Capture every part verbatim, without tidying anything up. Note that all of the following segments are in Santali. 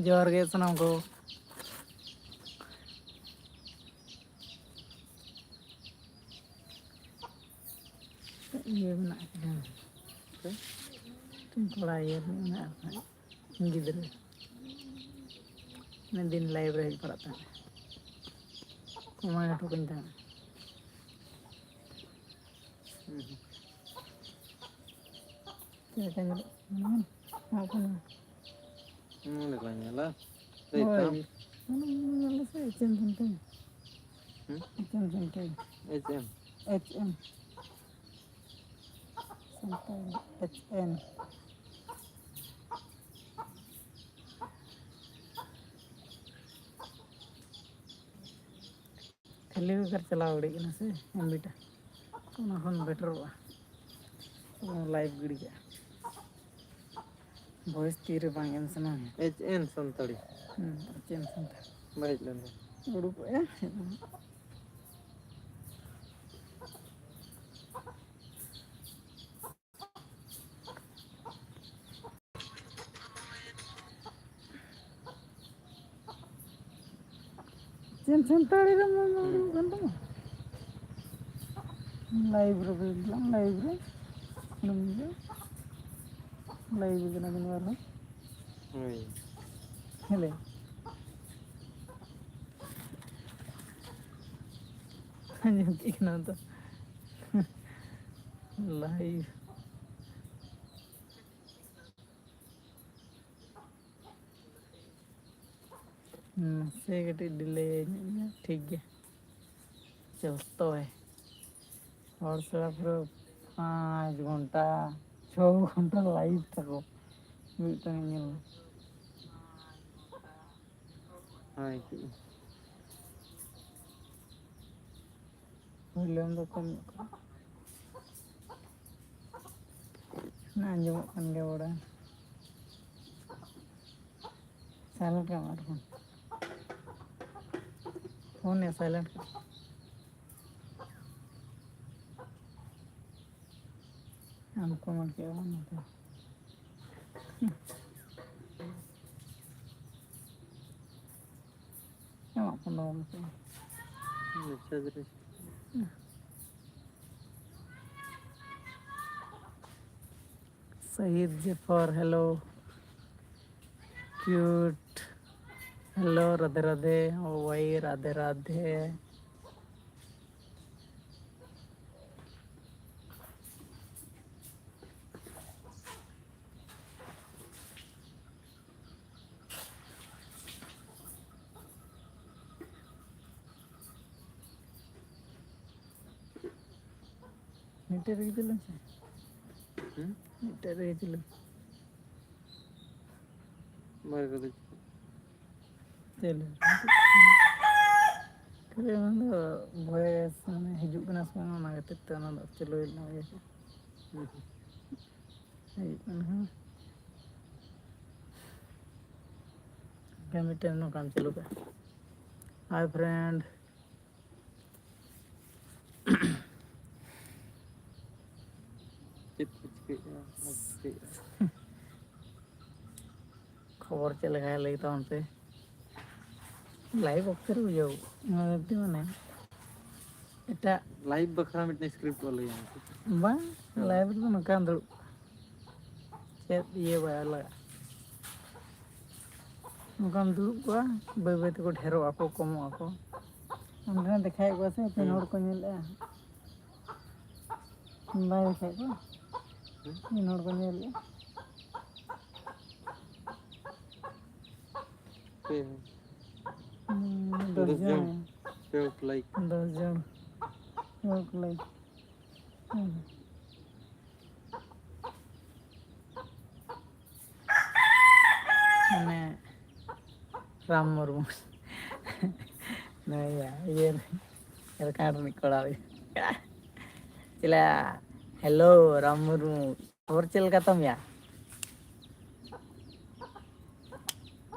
ᱡᱚᱦᱟᱨ ᱜᱮ ᱥᱟᱱᱟᱢ ᱠᱚ᱾ ᱤᱭᱟᱹ ᱢᱮᱱᱟᱜ ᱠᱤᱱᱟ᱾ ᱠᱚᱲᱟ ᱤᱭᱟᱹ ᱢᱮᱱᱟᱜ ᱠᱚᱣᱟ᱾ ᱜᱤᱫᱽᱨᱟᱹ᱾ ᱢᱤᱫ ᱫᱤᱱ ᱞᱟᱭᱤᱵᱷ ᱨᱮ ᱦᱮᱡ ᱵᱟᱲᱟᱜ ᱛᱟᱦᱮᱸᱫ᱾ ᱠᱚᱢᱟᱭ ᱦᱚᱴᱚ ᱠᱟᱹᱧ ᱛᱟᱦᱮᱸᱫ᱾ ᱦᱩᱸ ᱦᱩᱸ᱾ ᱪᱮᱫ ᱞᱮᱠᱟ ᱧᱮᱞᱚᱜ ᱠᱟᱱᱟ? ᱱᱚᱣᱟ ᱠᱚ ᱧᱮᱞ᱾ ᱱᱚᱣᱟ ᱞᱮᱠᱟ ᱧᱮᱞᱟ᱾ ᱞᱟᱹᱭ ᱦᱳᱭ᱾ ᱛᱟᱢ᱾ ᱚᱱᱟ ᱧᱮᱞ ᱢᱮᱥᱮ, ᱮᱪ ᱮᱢ ᱥᱟᱱᱛᱟᱲᱤ᱾ ᱦᱩᱸ? H M Santali. H M. H M. Santali H N. ᱠᱷᱟᱹᱞᱤ ᱵᱮᱠᱟᱨ ᱪᱟᱞᱟᱣ ᱜᱤᱰᱤᱜ ᱠᱟᱱᱟ ᱥᱮ ᱮᱢ ᱵᱤ ᱴᱟ᱾ ᱚᱱᱟ ᱠᱷᱚᱱ ᱵᱮᱴᱟᱨᱚᱜᱼᱟ᱾ ᱚᱱᱟ ᱞᱟᱭᱤᱵᱷ ᱜᱤᱰᱤ ᱠᱟᱜᱼᱟ᱾ ᱵᱷᱚᱭᱮᱥ ᱛᱤᱨᱮ ᱵᱟᱝ ᱮᱢ ᱥᱟᱱᱟ ᱢᱮᱭᱟ᱾ ᱮᱪ ᱮᱱ ᱥᱟᱱᱛᱟᱲᱤ᱾ ᱦᱩᱸ, ᱮᱪ ᱮᱱ ᱥᱟᱱᱛᱟᱲᱤ᱾ ᱵᱟᱭ ᱦᱮᱡ ᱞᱮᱱ ᱫᱚ᱾ ᱩᱰᱩᱠᱚᱜᱼᱟ᱾ ᱪᱮᱫ ᱥᱟᱱᱛᱟᱲᱤ ᱨᱮ ᱢᱟ ᱵᱟᱝ ᱦᱩᱭᱩᱜ ᱠᱟᱱ ᱛᱟᱢᱟ? ᱞᱟᱭᱤᱵᱷ ᱨᱮ ᱵᱚᱞᱚ ᱞᱮᱱ, ᱞᱟᱭᱤᱵᱷ ᱨᱮ᱾ ᱞᱟᱭᱤᱵᱷ ᱠᱟᱱᱟ ᱵᱤᱱ ᱵᱟᱨ ᱦᱚᱲ᱾ ᱦᱳᱭ᱾ ᱦᱮᱞᱳ᱾ ᱟᱸᱡᱚᱢ ᱠᱮᱫ ᱠᱟᱱᱟ ᱛᱚ᱾ ᱞᱟᱭᱤᱵᱷ᱾ ᱦᱩᱸ, ᱥᱮ ᱠᱟᱹᱴᱤᱡ ᱰᱤᱞᱮ ᱧᱚᱜ ᱜᱮᱭᱟ, ᱴᱷᱤᱠ ᱜᱮᱭᱟ᱾ ᱪᱚᱞᱛᱚ ᱦᱮ᱾ ᱦᱚᱲ ᱥᱟᱞᱟᱜ ᱯᱩᱨᱟᱹ ᱯᱟᱸᱪ ᱜᱷᱚᱱᱴᱟ, ᱪᱷᱚ ᱜᱷᱚᱱᱴᱟ ᱞᱟᱭᱤᱵᱷ ᱛᱟᱠᱚ᱾ ᱢᱤᱫᱴᱟᱝ ᱧᱮᱞ ᱢᱮ᱾ ᱦᱳᱭ᱾ ᱵᱷᱚᱞᱤᱭᱩᱢ ᱫᱚ ᱠᱚᱢ ᱧᱚᱜ ᱠᱟᱜ᱾ ᱚᱱᱟ ᱟᱸᱡᱚᱢᱚᱜ ᱠᱟᱱ ᱜᱮᱭᱟ ᱵᱚᱲᱮ᱾ ᱥᱟᱭᱞᱮᱱᱴ ᱠᱟᱜ ᱢᱮ ᱟᱨ ᱯᱷᱳᱱ᱾ ᱯᱷᱳᱱ ᱭᱟ ᱥᱟᱭᱞᱮᱱᱴ ᱠᱟᱜ᱾ ᱟᱢ ᱠᱚ ᱢᱮᱱ ᱠᱮᱜᱼᱟ ᱵᱟᱝ ᱱᱚᱛᱮ᱾ ᱮᱢᱟᱜ ᱠᱷᱟᱱ ᱫᱚ ᱵᱟᱝ ᱢᱮᱥᱮᱡᱽ ᱨᱮ᱾ ᱥᱟᱦᱤᱫ ᱡᱮᱯᱷᱚᱨ, hello. Cute. Hello, Radhe Radhe. ᱳ ᱵᱷᱟᱭ, ᱨᱟᱫᱷᱮ ᱨᱟᱫᱷᱮ᱾ ᱢᱤᱫᱴᱮᱡ ᱨᱮᱜᱮ ᱪᱟᱹᱞᱩᱭ ᱢᱮᱥᱮ᱾ ᱦᱩᱸ? ᱢᱤᱫᱴᱮᱡ ᱨᱮᱜᱮ ᱪᱟᱹᱞᱩᱭ᱾ ᱵᱟᱭ ᱠᱟᱛᱮ᱾ ᱪᱟᱹᱞᱩ᱾ ᱠᱷᱟᱹᱞᱤ ᱚᱱᱟ ᱫᱚ voice ᱢᱟᱱᱮ ᱦᱤᱡᱩᱜ ᱠᱟᱱᱟ ᱥᱮ ᱵᱟᱝ, ᱚᱱᱟ ᱠᱷᱟᱹᱛᱤᱨ ᱛᱮ ᱚᱱᱟ ᱫᱚ ᱪᱟᱹᱞᱩᱭ ᱨᱮᱱᱟᱜ ᱤᱭᱟᱹ ᱠᱚ᱾ ᱦᱩᱸ᱾ ᱦᱤᱡᱩᱜ ᱠᱟᱱᱟ, ᱦᱮᱸ᱾ ᱠᱟᱹᱢᱤ time ᱱᱚᱝᱠᱟᱢ ᱪᱟᱹᱞᱩ ᱠᱟᱜᱼᱟ᱾ Hi friend. ᱪᱮᱫ ᱠᱚ ᱪᱤᱠᱟᱹᱭᱮᱫᱼᱟ, ᱵᱟᱢ ᱪᱤᱠᱟᱹᱭᱮᱫᱼᱟ? ᱠᱷᱚᱵᱚᱨ ᱪᱮᱫ ᱞᱮᱠᱟ ᱞᱟᱹᱭ ᱛᱟᱵᱚᱱ ᱯᱮ᱾ Live ᱚᱠᱛᱮ ᱨᱮ ᱵᱩᱡᱷᱟᱹᱣ, ᱚᱱᱟ ᱫᱚ ᱢᱟᱱᱮ ᱮᱴᱟᱜ live ᱵᱟᱠᱷᱨᱟ ᱢᱤᱫᱴᱮᱱ script ᱚᱞ ᱦᱩᱭᱩᱜᱼᱟ᱾ ᱵᱟᱝ, ᱦᱮᱸ᱾ Live ᱨᱮᱫᱚ ᱱᱚᱝᱠᱟᱱ ᱫᱩᱲᱩᱵ ᱠᱚᱜᱼᱟ᱾ ᱪᱮᱫ ᱤᱭᱟᱹ ᱵᱟᱭ ᱞᱟᱜᱟᱜᱼᱟ᱾ ᱱᱚᱝᱠᱟᱢ ᱫᱩᱲᱩᱵ ᱠᱚᱜᱼᱟ, ᱵᱟᱹᱭ ᱵᱟᱹᱭ ᱛᱮᱠᱚ ᱰᱷᱮᱨᱚᱜ ᱟᱠᱚ, ᱠᱚᱢᱚᱜ ᱟᱠᱚ᱾ ᱚᱸᱰᱮ ᱫᱮᱠᱷᱟᱣᱮᱫ ᱠᱚᱣᱟ ᱥᱮ, ᱛᱤᱱ ᱦᱩᱸ᱾ ᱦᱚᱲ ᱠᱚ ᱧᱮᱞᱮᱫᱼᱟ᱾ ᱵᱟᱭ ᱫᱮᱠᱷᱟᱣᱮᱫ ᱠᱚᱣᱟ᱾ ᱦᱩᱸ᱾ ᱛᱤᱱ ᱦᱚᱲ ᱠᱚ ᱧᱮᱞᱮᱫᱼᱟ᱾ ᱯᱮ ᱦᱚᱲ᱾ ᱦᱩᱸ, ᱫᱚᱥ ᱫᱚᱥ ᱡᱚᱱ᱾ ᱡᱚᱱ᱾ ᱯᱮ ᱦᱚᱲ ᱠᱚ like᱾ ᱫᱚᱥ ᱡᱚᱱ᱾ ᱯᱮ ᱦᱚᱲ ᱠᱚ like᱾ ᱦᱩᱸ᱾ ᱢᱟᱱᱮ ᱨᱟᱢ ᱢᱩᱨᱢᱩ᱾ ᱱᱩᱭ ᱤᱭᱟᱹ ᱡᱷᱟᱲᱠᱷᱚᱸᱰ ᱨᱤᱱᱤᱡ ᱠᱚᱲᱟ᱾ ᱪᱮᱞᱟ, hello ᱨᱟᱢ ᱢᱩᱨᱢᱩ, ᱠᱷᱚᱵᱚᱨ ᱪᱮᱫ ᱞᱮᱠᱟ ᱛᱟᱢ ᱭᱟ?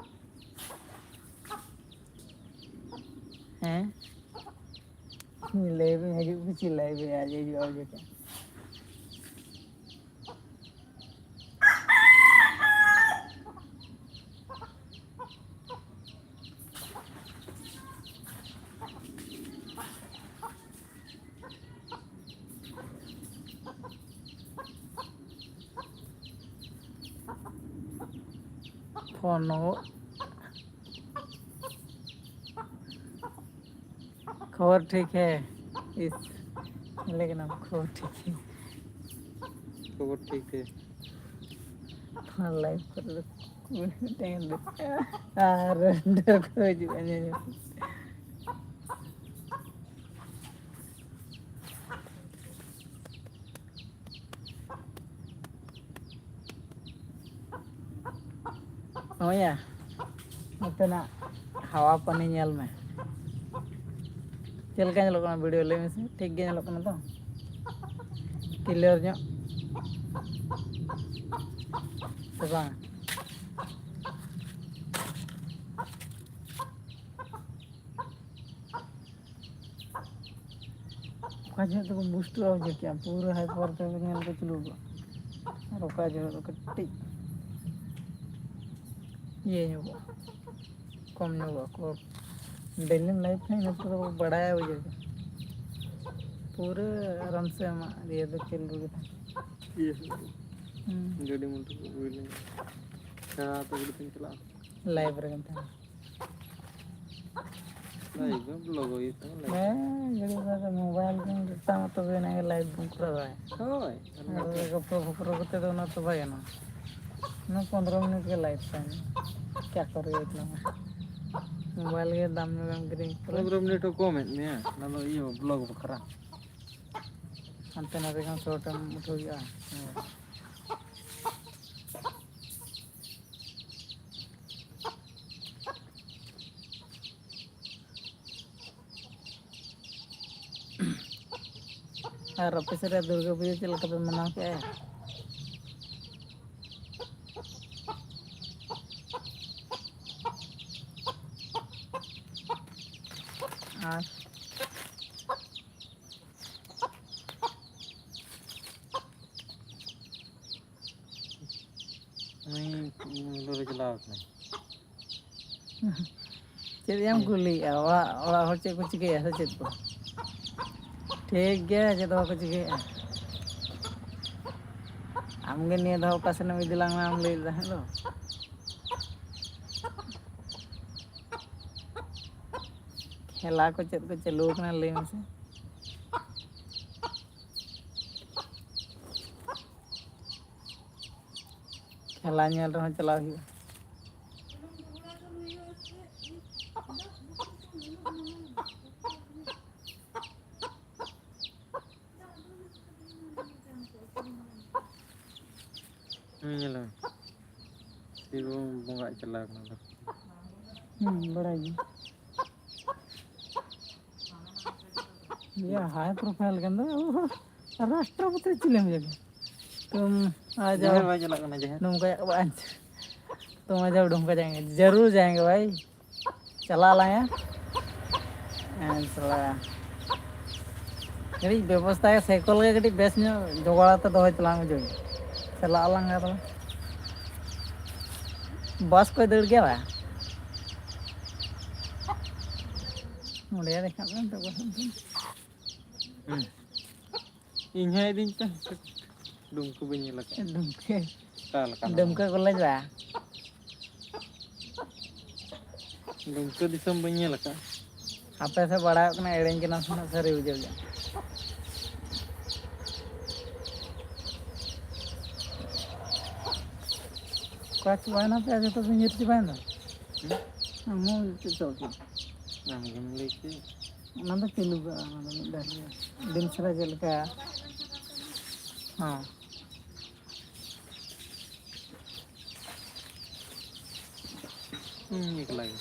ᱦᱮᱸ? ᱞᱟᱹᱭ ᱵᱤᱱ ᱦᱤᱡᱩᱜ ᱵᱤᱱ ᱪᱮᱫ ᱞᱟᱹᱭ ᱵᱤᱱ ᱟᱡ ᱦᱤᱡᱩᱜᱼᱟ ᱵᱩᱡᱷᱟᱹᱣ ᱠᱮᱫᱟ᱾ Oh no. खबर ठीक है? इस, लेकिन हम खबर ठीक है। खबर ठीक है। हाँ, लाइव कर लो। ᱟᱨ ᱰᱟᱹᱨ ᱠᱚ ᱦᱤᱡᱩᱜᱼᱟ ᱧᱮᱧᱮᱞ᱾ ᱱᱚᱜᱼᱚᱭ ᱭᱟ, ᱱᱚᱛᱮᱱᱟᱜ ᱦᱟᱣᱟ ᱯᱟᱹᱱᱤ ᱧᱮᱞ ᱢᱮ᱾ ᱪᱮᱫ ᱞᱮᱠᱟ ᱧᱮᱞᱚᱜ ᱠᱟᱱᱟ ᱵᱷᱤᱰᱤᱭᱳ? ᱞᱟᱹᱭ ᱢᱮᱥᱮ, ᱴᱷᱤᱠ ᱜᱮ ᱧᱮᱞᱚᱜ ᱠᱟᱱᱟ ᱛᱚ? ᱠᱞᱤᱭᱟᱨ ᱧᱚᱜ ᱥᱮ ᱵᱟᱝ? ᱚᱠᱟ ᱡᱚᱦᱚᱜ ᱫᱚᱠᱚ ᱵᱩᱥᱴᱚᱜᱼᱟ ᱵᱩᱡᱷᱟᱹᱣ ᱠᱮᱜᱼᱟ, ᱯᱩᱨᱟᱹ ᱦᱟᱭ ᱯᱟᱣᱟᱨ ᱛᱮ ᱧᱮᱞ ᱠᱚ ᱪᱟᱹᱞᱩ ᱠᱚᱜᱼᱟ᱾ ᱟᱨ ᱚᱠᱟ ᱡᱚᱦᱚᱜ ᱫᱚ ᱠᱟᱹᱴᱤᱡ ᱤᱭᱟᱹ ᱧᱚᱜᱚᱜᱼᱟ, ᱠᱚᱢ ᱧᱚᱜᱚᱜᱼᱟ ᱠᱚ᱾ ᱰᱮᱞᱤᱢ ᱞᱟᱭᱤᱵᱷ ᱠᱷᱟᱱ ᱤᱱᱟᱹ ᱯᱚᱨᱮ ᱫᱚ ᱵᱟᱲᱟᱭᱟ ᱵᱩᱡᱷᱟᱹᱣ ᱠᱮᱜᱼᱟ᱾ ᱯᱩᱨᱟᱹ ᱟᱨᱟᱢ ᱥᱮ ᱟᱢᱟᱜ ᱤᱭᱟᱹ ᱫᱚ ᱪᱟᱹᱞᱩ ᱜᱮ ᱛᱟᱦᱮᱱᱟ᱾ ᱤᱭᱟᱹ ᱦᱩᱭᱩᱜᱼᱟ᱾ ᱦᱩᱸ᱾ ᱜᱟᱹᱰᱤ ᱢᱚᱴᱚᱨ ᱠᱚ ᱦᱩᱭ ᱞᱮᱱ ᱠᱷᱟᱱ᱾ ᱥᱮᱬᱟ ᱟᱛᱮ ᱜᱟᱹᱰᱤ ᱛᱮᱧ ᱪᱟᱞᱟᱜᱼᱟ᱾ ᱞᱟᱭᱤᱵᱷ ᱨᱮᱜᱮᱢ ᱛᱟᱦᱮᱱᱟ᱾ ᱞᱟᱭᱤᱵᱷ ᱫᱚ ᱵᱞᱚᱜ ᱦᱩᱭᱩᱜ ᱛᱟᱢᱟ, ᱞᱟᱭᱤᱵᱷ᱾ ᱦᱮᱸ, ᱜᱟᱹᱰᱤ ᱫᱚ ᱟᱫᱚ ᱢᱳᱵᱟᱭᱤᱞ ᱨᱮᱢ ᱡᱩᱛᱟ ᱢᱟ, ᱛᱚᱵᱮ ᱮᱱᱟᱝ ᱜᱮ ᱞᱟᱭᱤᱵᱷ ᱵᱚᱱ ᱠᱚᱨᱟᱣ ᱫᱟᱲᱮᱭᱟᱜᱼᱟ᱾ ᱦᱳᱭ, ᱟᱨ ᱟᱨ ᱵᱟᱝᱠᱷᱟᱱ ᱜᱚᱯᱨᱚ ᱯᱷᱚᱯᱨᱚ ᱠᱟᱛᱮ ᱫᱚ ᱚᱱᱟ ᱛᱚ ᱵᱟᱭ ᱜᱟᱱᱚᱜᱼᱟ᱾ ᱚᱱᱟ ᱯᱚᱱᱫᱽᱨᱚ ᱢᱤᱱᱤᱴ ᱜᱮ ᱞᱟᱭᱤᱵᱷ ᱛᱟᱦᱮᱱᱟ᱾ ᱪᱮᱫ ᱠᱚᱨᱮ ᱜᱮ ᱛᱟᱦᱮᱱᱟ᱾ ᱢᱳᱵᱟᱭᱤᱞ ᱜᱮ ᱫᱟᱢ ᱧᱚᱜ ᱮᱢ ᱠᱤᱨᱤᱧ ᱠᱟᱫᱟ᱾ ᱯᱚᱱᱫᱽᱨᱚ ᱢᱤᱱᱤᱴ ᱦᱚᱸ ᱠᱚᱢᱮᱫ ᱢᱮᱭᱟ, ᱚᱱᱟ ᱫᱚ ᱤᱭᱟᱹ ᱵᱞᱚᱜ ᱵᱟᱠᱷᱨᱟ᱾ ᱦᱟᱱᱛᱮ ᱱᱟᱛᱮ ᱠᱷᱚᱱ ᱥᱚᱨᱴ ᱮᱢ ᱩᱴᱷᱟᱹᱣ ᱦᱩᱭᱩᱜᱼᱟ᱾ ᱦᱮᱸ᱾ ᱟᱨ ᱟᱯᱮ ᱥᱮᱫ ᱨᱮ ᱫᱩᱨᱜᱟᱹ ᱯᱩᱡᱟᱹ ᱪᱮᱫ ᱞᱮᱠᱟ ᱯᱮ ᱢᱟᱱᱟᱣ ᱠᱮᱜᱼᱟ? ᱟᱨ ᱩᱱᱤ ᱢᱩᱞᱩ ᱨᱮ ᱪᱟᱞᱟᱣ ᱟᱠᱟᱱᱟᱭ᱾ ᱪᱮᱫ ᱭᱟᱢ ᱠᱩᱞᱤᱭᱮᱜᱼᱟ? ᱚᱲᱟᱜ, ᱚᱲᱟᱜ ᱦᱚᱲ ᱪᱮᱫ ᱠᱚ ᱪᱤᱠᱟᱹᱭᱟ ᱥᱮ ᱪᱮᱫ ᱠᱚ? ᱴᱷᱤᱠ ᱜᱮ, ᱪᱮᱫ ᱦᱚᱸ ᱵᱟᱠᱚ ᱪᱤᱠᱟᱹᱭᱮᱜᱼᱟ᱾ ᱟᱢᱜᱮ ᱱᱤᱭᱟᱹ ᱫᱷᱟᱣ ᱚᱠᱟ ᱥᱮᱱ ᱮᱢ ᱤᱫᱤ ᱞᱟᱝ ᱢᱮ ᱟᱢ ᱞᱟᱹᱭ ᱞᱮᱫᱟ ᱦᱮᱸ ᱫᱚ? ᱠᱷᱮᱞᱟ ᱠᱚ ᱪᱮᱫ ᱠᱚ ᱪᱟᱹᱞᱩ ᱟᱠᱟᱱᱟ ᱞᱟᱹᱭ ᱢᱮᱥᱮ᱾ ᱠᱷᱮᱞᱟ ᱧᱮᱞ ᱨᱮᱦᱚᱸ ᱪᱟᱞᱟᱣ ᱦᱩᱭᱩᱜᱼᱟ᱾ ᱦᱩᱸ, ᱧᱮᱞ ᱢᱮ᱾ ᱥᱤᱵᱚ ᱵᱚᱸᱜᱟᱜ ᱪᱟᱞᱟᱣ ᱠᱟᱱᱟ ᱫᱷᱟᱹᱨᱛᱤ᱾ ᱦᱩᱸ, ᱵᱟᱲᱟᱭ ᱜᱮ᱾ ᱤᱭᱟᱹ, high profile ᱠᱟᱱ ᱫᱚ, ᱨᱟᱥᱴᱨᱚᱯᱚᱛᱤ ᱪᱤᱞᱤᱢ ᱞᱟᱹᱭᱟ? ᱛᱩᱢ ᱟ ᱡᱟᱦᱮᱨ ᱡᱟᱣ ᱵᱟᱭ ᱪᱟᱞᱟᱜ ᱠᱟᱱᱟ, ᱡᱟᱦᱮᱨ᱾ ᱱᱚᱝᱠᱟ ᱵᱟᱝ, ᱛᱩᱢ ᱟ ᱡᱟᱣ ᱰᱷᱩᱝᱠᱟ ᱡᱟᱭᱮᱸᱜᱮ, ᱡᱟᱨᱩᱨ ᱡᱟᱭᱮᱸᱜᱮ ᱵᱷᱟᱭ᱾ ᱪᱟᱞᱟᱜ ᱟᱞᱟᱝ, ᱦᱮᱸ᱾ ᱦᱮᱸ, ᱛᱷᱚᱲᱟ ᱠᱟᱹᱴᱤᱡ ᱵᱮᱵᱚᱥᱛᱷᱟ ᱥᱟᱭᱠᱮᱞ ᱜᱮ ᱠᱟᱹᱴᱤᱡ ᱵᱮᱥ ᱧᱚᱜ ᱡᱚᱜᱟᱲ ᱠᱟᱛᱮ ᱫᱚᱦᱚᱭ ᱛᱟᱞᱟᱝ ᱢᱮ, ᱡᱚᱭ᱾ ᱪᱟᱞᱟᱜ ᱟᱞᱟᱝ ᱟᱨᱚ᱾ ᱵᱟᱥ ᱠᱚᱭ ᱫᱟᱹᱲ ᱜᱮᱭᱟ ᱵᱟᱝ? ᱚᱸᱰᱮ ᱫᱮᱠᱷᱟᱜ ᱢᱮ, ᱱᱤᱛᱚᱜ ᱵᱟᱥ ᱦᱩᱸ᱾ ᱤᱧ ᱦᱚᱸ ᱤᱫᱤᱧ ᱯᱮ᱾ ᱰᱩᱢᱠᱟᱹ ᱵᱟᱹᱧ ᱧᱮᱞ ᱟᱠᱟᱫᱼᱟ᱾ ᱰᱩᱢᱠᱟᱹ᱾ ᱚᱠᱟ ᱞᱮᱠᱟᱱᱟ ᱰᱩᱢᱠᱟᱹ ᱱᱚᱣᱟ? ᱠᱚᱞᱮᱡᱽ ᱵᱟ? ᱰᱩᱢᱠᱟᱹ ᱫᱤᱥᱚᱢ ᱵᱟᱹᱧ ᱧᱮᱞ ᱟᱠᱟᱫᱼᱟ᱾ ᱟᱯᱮ ᱥᱮᱫ ᱵᱟᱲᱟᱭᱚᱜ ᱠᱟᱱᱟ, ᱮᱲᱮᱧ ᱠᱟᱱᱟ ᱥᱮ ᱱᱟᱜ ᱥᱟᱹᱨᱤ ᱵᱩᱡᱷᱟᱹᱣ ᱜᱮ᱾ ᱚᱠᱟ ᱪᱟᱵᱟᱭᱮᱱᱟ ᱯᱮ, ᱡᱚᱛᱚ ᱯᱮ ᱧᱤᱨ ᱪᱟᱵᱟᱭᱮᱱᱟ? ᱦᱩᱸ? ᱟᱢ ᱦᱚᱸ ᱪᱮᱫ ᱪᱚ ᱠᱮᱫ? ᱟᱢᱜᱮᱢ ᱞᱟᱹᱭ ᱠᱮᱫ᱾ ᱚᱱᱟ ᱫᱚ ᱪᱟᱹᱞᱩ ᱠᱟᱜᱼᱟ, ᱚᱱᱟ ᱫᱚ ᱢᱤᱫ ᱫᱷᱟᱣ ᱨᱮ᱾ ᱫᱤᱱ ᱥᱟᱨᱟ ᱪᱮᱫ ᱞᱮᱠᱟ? ᱦᱚᱸ᱾ ᱦᱩᱸ, ᱮᱠᱞᱟ ᱜᱮ᱾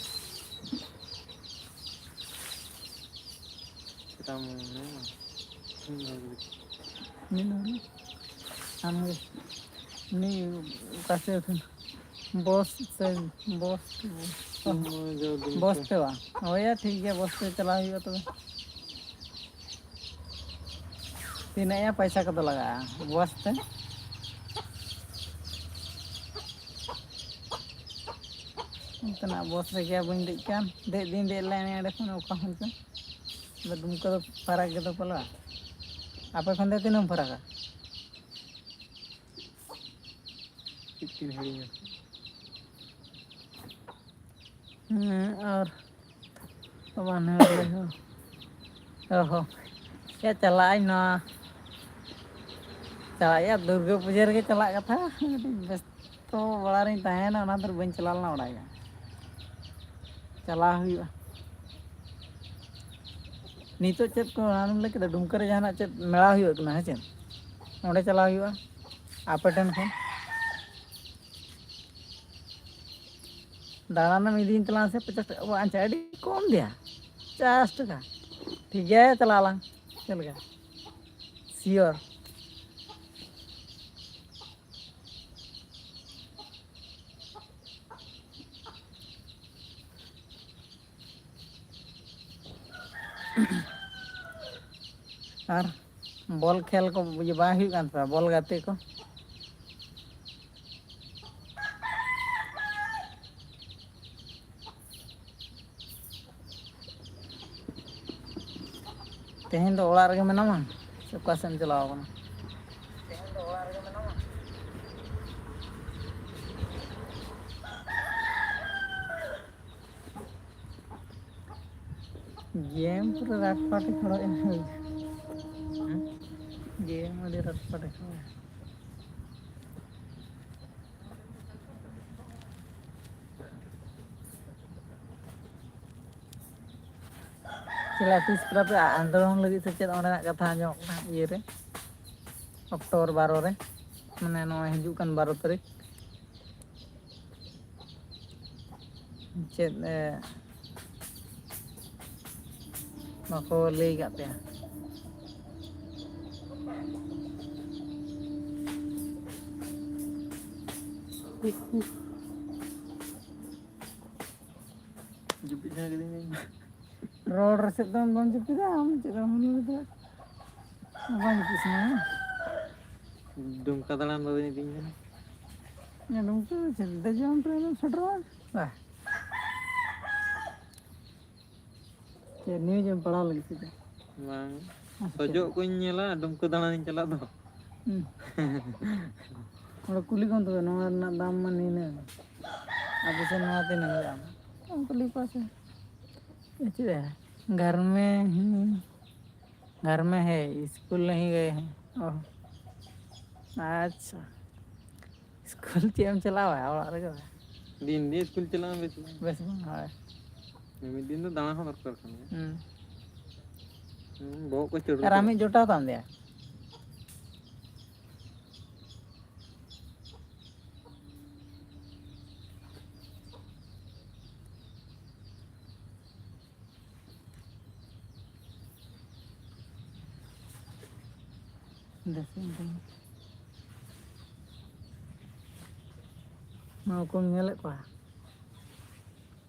ᱥᱮᱛᱟᱜ ᱢᱚᱱᱮ ᱢᱟ᱾ ᱦᱩᱸ, ᱵᱷᱟᱜᱮ ᱜᱮ᱾ ᱢᱤᱫ ᱦᱚᱲ ᱜᱮ᱾ ᱟᱢ ᱜᱮ᱾ ᱩᱱᱤ ᱚᱠᱟ ᱥᱮᱫ ᱠᱷᱚᱱ? ᱵᱚᱥ ᱥᱮ ᱵᱚᱥ? ᱦᱩᱸ, ᱡᱚ ᱫᱤᱱ ᱵᱚᱥ ᱠᱚ᱾ ᱛᱮ ᱵᱟᱝ? ᱦᱳᱭ ᱭᱟ, ᱴᱷᱤᱠ ᱜᱮᱭᱟ, ᱵᱚᱥ ᱛᱮ ᱪᱟᱞᱟᱣ ᱦᱩᱭᱩᱜᱼᱟ ᱛᱚᱵᱮ᱾ ᱛᱤᱱᱟᱹᱜ ᱭᱟ ᱯᱚᱭᱥᱟ ᱠᱚᱫᱚ ᱞᱟᱜᱟᱜᱼᱟ ᱵᱚᱥ ᱛᱮ? ᱚᱱᱛᱮᱱᱟᱜ ᱵᱚᱥ ᱨᱮᱜᱮ ᱵᱟᱹᱧ ᱫᱮᱡ ᱠᱟᱱ᱾ ᱫᱮᱡ ᱫᱩᱧ ᱫᱮᱡ ᱞᱮᱱ ᱚᱸᱰᱮ ᱠᱷᱚᱱ ᱚᱠᱟ ᱠᱷᱚᱱ ᱪᱚ᱾ ᱟᱫᱚ ᱫᱩᱢᱠᱟᱹ ᱫᱚ ᱯᱷᱟᱨᱟᱠ ᱜᱮᱫᱚ ᱯᱟᱞᱟ᱾ ᱟᱯᱮ ᱠᱷᱚᱱ ᱫᱚ ᱛᱤᱱᱟᱹᱜ ᱮᱢ ᱯᱷᱟᱨᱟᱠᱟ? ᱪᱮᱫ ᱠᱤᱱ ᱦᱤᱲᱤᱧᱟ? ᱦᱮᱸ, ᱟᱨ ᱛᱚ ᱢᱟ ᱱᱮ ᱦᱚᱲ ᱞᱟᱹᱭ ᱦᱚᱸ᱾ ᱚ ᱦᱚᱸ᱾ ᱪᱮᱫ ᱪᱟᱞᱟᱜ ᱟᱹᱧ ᱱᱚᱣᱟ? ᱪᱟᱞᱟᱜ ᱟᱹᱧ ᱫᱩᱨᱜᱟᱹ ᱯᱩᱡᱟᱹ ᱨᱮᱜᱮ ᱪᱟᱞᱟᱜ ᱠᱟᱛᱷᱟ᱾ ᱠᱟᱹᱴᱤᱡ ᱵᱮᱥᱛᱚ ᱵᱟᱲᱟ ᱨᱤᱧ ᱛᱟᱦᱮᱸᱭᱮᱱᱟ, ᱚᱱᱟ ᱠᱷᱟᱹᱛᱤᱨ ᱵᱟᱹᱧ ᱪᱟᱞᱟᱣ ᱞᱮᱱᱟ ᱚᱲᱟᱜ ᱜᱮ᱾ ᱪᱟᱞᱟᱣ ᱦᱩᱭᱩᱜᱼᱟ᱾ ᱱᱤᱛᱚᱜ ᱪᱮᱫ ᱠᱚ ᱚᱱᱟᱢ ᱞᱟᱹᱭ ᱠᱮᱫᱟ? ᱰᱩᱢᱠᱟᱹ ᱨᱮ ᱡᱟᱦᱟᱱᱟᱜ ᱪᱮᱫ ᱢᱮᱞᱟ ᱦᱩᱭᱩᱜ ᱠᱟᱱᱟ, ᱦᱮᱸ ᱪᱮ? ᱚᱸᱰᱮ ᱪᱟᱞᱟᱣ ᱦᱩᱭᱩᱜᱼᱟ ᱟᱯᱮ ᱴᱷᱮᱱ ᱠᱷᱚᱱ᱾ ᱫᱟᱬᱟᱱᱮᱢ ᱤᱫᱤᱧ ᱛᱟᱞᱟᱝ ᱥᱮ ᱯᱚᱪᱟᱥ ᱴᱟᱠᱟ? ᱚ, ᱟᱪᱪᱷᱟ, ᱟᱹᱰᱤ ᱠᱚᱢ ᱜᱮᱭᱟ, ᱯᱚᱪᱟᱥ ᱴᱟᱠᱟ᱾ ᱴᱷᱤᱠ ᱜᱮᱭᱟ, ᱪᱟᱞᱟᱜ ᱟᱞᱟᱝ᱾ ᱪᱮᱫ ᱞᱮᱠᱟ? ᱥᱤᱭᱳᱨ᱾ ᱟᱨ ᱵᱚᱞ ᱠᱷᱮᱞ ᱠᱚ ᱤᱭᱟᱹ ᱵᱟᱝ ᱦᱩᱭᱩᱜ ᱠᱟᱱ ᱛᱟᱯᱮᱭᱟ? ᱵᱚᱞ ᱜᱟᱛᱮ ᱠᱚ? ᱛᱮᱦᱮᱧ ᱫᱚ ᱚᱲᱟᱜ ᱨᱮᱜᱮ ᱢᱮᱱᱟᱢᱟ ᱥᱮ ᱚᱠᱟ ᱥᱮᱫ ᱮᱢ ᱪᱟᱞᱟᱣ ᱠᱟᱱᱟ? ᱜᱮᱢ ᱯᱩᱨᱟᱹ ᱨᱟᱴ ᱯᱟᱴ ᱠᱷᱮᱞᱳᱜ ᱮᱱ᱾ ᱦᱮᱸ? ᱜᱮᱢ ᱟᱹᱰᱤ ᱨᱟᱴ ᱯᱟᱴ ᱠᱷᱮᱞᱳᱜ᱾ ᱪᱮᱫ ᱛᱤᱥ ᱯᱮᱲᱟ ᱯᱮ ᱟᱱᱫᱳᱞᱚᱱ ᱞᱟᱹᱜᱤᱫ ᱥᱮ ᱪᱮᱫ ᱚᱸᱰᱮᱱᱟᱜ ᱠᱟᱛᱷᱟ ᱟᱸᱡᱚᱢᱚᱜ ᱠᱟᱱᱟ ᱤᱭᱟᱹᱨᱮ, ᱚᱠᱴᱳᱵᱚᱨ ᱵᱟᱨᱚ ᱨᱮ, ᱢᱟᱱᱮ ᱱᱚᱜᱼᱚᱭ ᱦᱤᱡᱩᱜ ᱠᱟᱱ ᱵᱟᱨᱚ ᱛᱟᱹᱨᱤᱠᱷ᱾ ᱪᱮᱫ ᱮ, ᱵᱟᱠᱚ ᱞᱟᱹᱭ ᱠᱟᱫ ᱯᱮᱭᱟ? ᱡᱟᱹᱯᱤᱫ ᱥᱟᱱᱟ ᱠᱤᱫᱤᱧᱟ᱾ ᱨᱚᱲ ᱨᱮ ᱪᱮᱫ ᱫᱚ ᱵᱟᱢ ᱡᱟᱹᱯᱤᱫᱟ, ᱟᱢ ᱪᱮᱫ ᱮᱢ ᱞᱟᱹᱭᱫᱟ? ᱵᱟᱢ ᱡᱟᱹᱯᱤᱫ ᱥᱟᱱᱟ? ᱫᱩᱢᱠᱟ ᱫᱟᱬᱟᱱ ᱵᱟᱵᱤᱱ ᱤᱫᱤᱧ ᱠᱟᱱᱟ? ᱤᱧᱟᱹᱜ ᱫᱩᱢᱠᱟ ᱪᱮᱫ ᱫᱮᱡᱚᱜ ᱟᱢ ᱴᱨᱮᱱ ᱮᱢ ᱥᱮᱴᱮᱨᱚᱜᱼᱟ? ᱵᱟᱦ᱾ ᱪᱮᱫ ᱱᱤᱭᱩᱡ ᱮᱢ ᱯᱟᱲᱦᱟᱣ ᱞᱟᱹᱜᱤᱫ ᱥᱮ ᱪᱮᱫ? ᱵᱟᱝ᱾ ᱟᱪᱪᱷᱟ᱾ ᱥᱚᱡᱚᱜ ᱠᱚᱧ ᱧᱮᱞᱟ, ᱫᱩᱢᱠᱟᱹ ᱫᱟᱬᱟᱱᱤᱧ ᱪᱟᱞᱟᱜ ᱫᱚ᱾ ᱦᱩᱸ᱾ ᱚᱸᱰᱮ ᱠᱩᱞᱤ ᱠᱚᱢ ᱛᱚᱵᱮ, ᱱᱚᱣᱟ ᱨᱮᱱᱟᱜ ᱫᱟᱢ ᱢᱟ ᱱᱤᱱᱟᱹᱜ᱾ ᱟᱯᱮ ᱥᱮᱫ ᱱᱚᱣᱟ ᱛᱤᱱᱟᱹᱜ ᱦᱩᱭᱩᱜᱼᱟ? ᱟᱢ ᱠᱩᱞᱤ ᱠᱚᱣᱟ ᱥᱮ᱾ ᱪᱮᱫ ᱜᱷᱟᱨᱢᱮ ᱦᱩᱸ, ᱜᱷᱟᱨᱢᱮ ᱦᱮ ᱥᱠᱩᱞ ᱱᱟᱦᱤ ᱜᱮ ᱦᱮ ᱚ ᱟᱪᱪᱷᱟ᱾ ᱥᱠᱩᱞ ᱪᱮᱫ ᱮᱢ ᱪᱟᱞᱟᱣᱟ ᱚᱲᱟᱜ ᱨᱮᱜᱮ? ᱫᱤᱱ ᱫᱤᱱ ᱥᱠᱩᱞ ᱪᱟᱞᱟᱜ ᱢᱮ ᱵᱮᱥ ᱵᱟᱝ᱾ ᱵᱮᱥ ᱵᱟᱝ ᱦᱳᱭ᱾ ᱢᱤᱫ ᱫᱤᱱ ᱫᱚ ᱫᱟᱬᱟ ᱦᱚᱸ ᱫᱚᱨᱠᱟᱨ ᱠᱟᱱ ᱜᱮᱭᱟ᱾ ᱦᱩᱸ᱾ ᱦᱩᱸ, ᱵᱚᱦᱚᱜ ᱠᱚ ᱪᱟᱹᱲᱩ ᱟᱨ ᱟᱢᱤᱡ ᱠᱚᱜᱼᱟ᱾ ᱡᱚᱴᱟᱣ ᱛᱟᱢ ᱫᱮᱭᱟ? ᱫᱮᱥᱤ ᱰᱟᱹᱝ᱾ ᱱᱚᱣᱟ ᱠᱚᱢ ᱧᱮᱞᱮᱫ ᱠᱚᱣᱟ?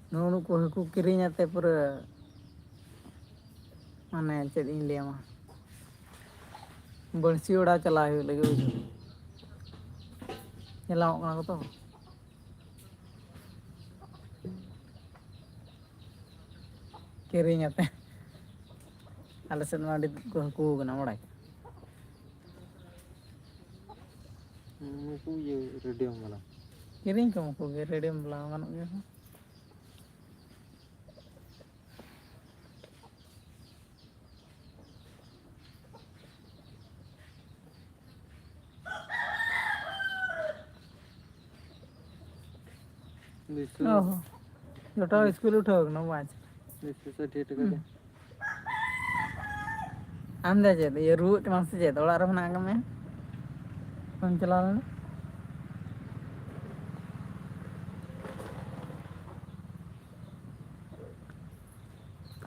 ᱱᱩᱜᱼᱩ ᱱᱩᱠᱩ ᱦᱟᱹᱠᱩ ᱠᱤᱨᱤᱧ ᱟᱛᱮ ᱯᱩᱨᱟᱹ ᱢᱟᱱᱮ ᱪᱮᱫ ᱤᱧ ᱞᱟᱹᱭᱟᱢᱟ, ᱵᱟᱹᱲᱥᱤ ᱚᱰᱟᱣ ᱪᱟᱞᱟᱣ ᱦᱩᱭᱩᱜ ᱞᱟᱹᱜᱤᱫ ᱵᱩᱡᱷᱟᱹᱣ᱾ ᱧᱮᱞ ᱧᱟᱢᱚᱜ ᱠᱟᱱᱟ ᱠᱚ ᱛᱚ᱾ ᱠᱤᱨᱤᱧ ᱟᱛᱮ᱾ ᱟᱞᱮ ᱥᱮᱫ ᱢᱟ ᱟᱹᱰᱤ ᱠᱚ ᱦᱟᱹᱠᱩ ᱠᱟᱱᱟ ᱵᱟᱲᱟᱭ᱾ ᱱᱩᱠᱩ ᱤᱭᱟᱹ ᱨᱮᱰᱤᱭᱟᱢ ᱵᱟᱞᱟ᱾ ᱠᱤᱨᱤᱧ ᱠᱚᱢ ᱩᱱᱠᱩ ᱜᱮ ᱨᱮᱰᱤᱭᱟᱢ ᱵᱟᱞᱟ ᱦᱚᱸ ᱜᱟᱱᱚᱜ ᱜᱮᱭᱟ ᱠᱚ᱾ ᱫᱩᱭᱥᱚ᱾ ᱚ ᱦᱚᱸ᱾ ᱡᱚᱴᱟᱣ ᱫᱩᱭ- ᱥᱠᱩᱞ ᱩᱴᱷᱟᱹᱣ ᱠᱟᱱᱟ, ᱵᱟᱝ? ᱫᱩᱭᱥᱚ ᱥᱟᱴᱷᱤ ᱴᱟᱠᱟ ᱦᱩᱸ᱾ ᱜᱮ᱾ ᱟᱢ ᱫᱚ ᱪᱮᱫ ᱤᱭᱟᱹ ᱨᱩᱣᱟᱹᱜ ᱠᱟᱱᱟᱢ ᱥᱮ ᱪᱮᱫ? ᱚᱲᱟᱜ ᱨᱮ ᱢᱮᱱᱟᱜ ᱟᱠᱟᱫ ᱢᱮᱭᱟ? ᱵᱟᱢ ᱪᱟᱞᱟᱣ ᱞᱮᱱᱟ?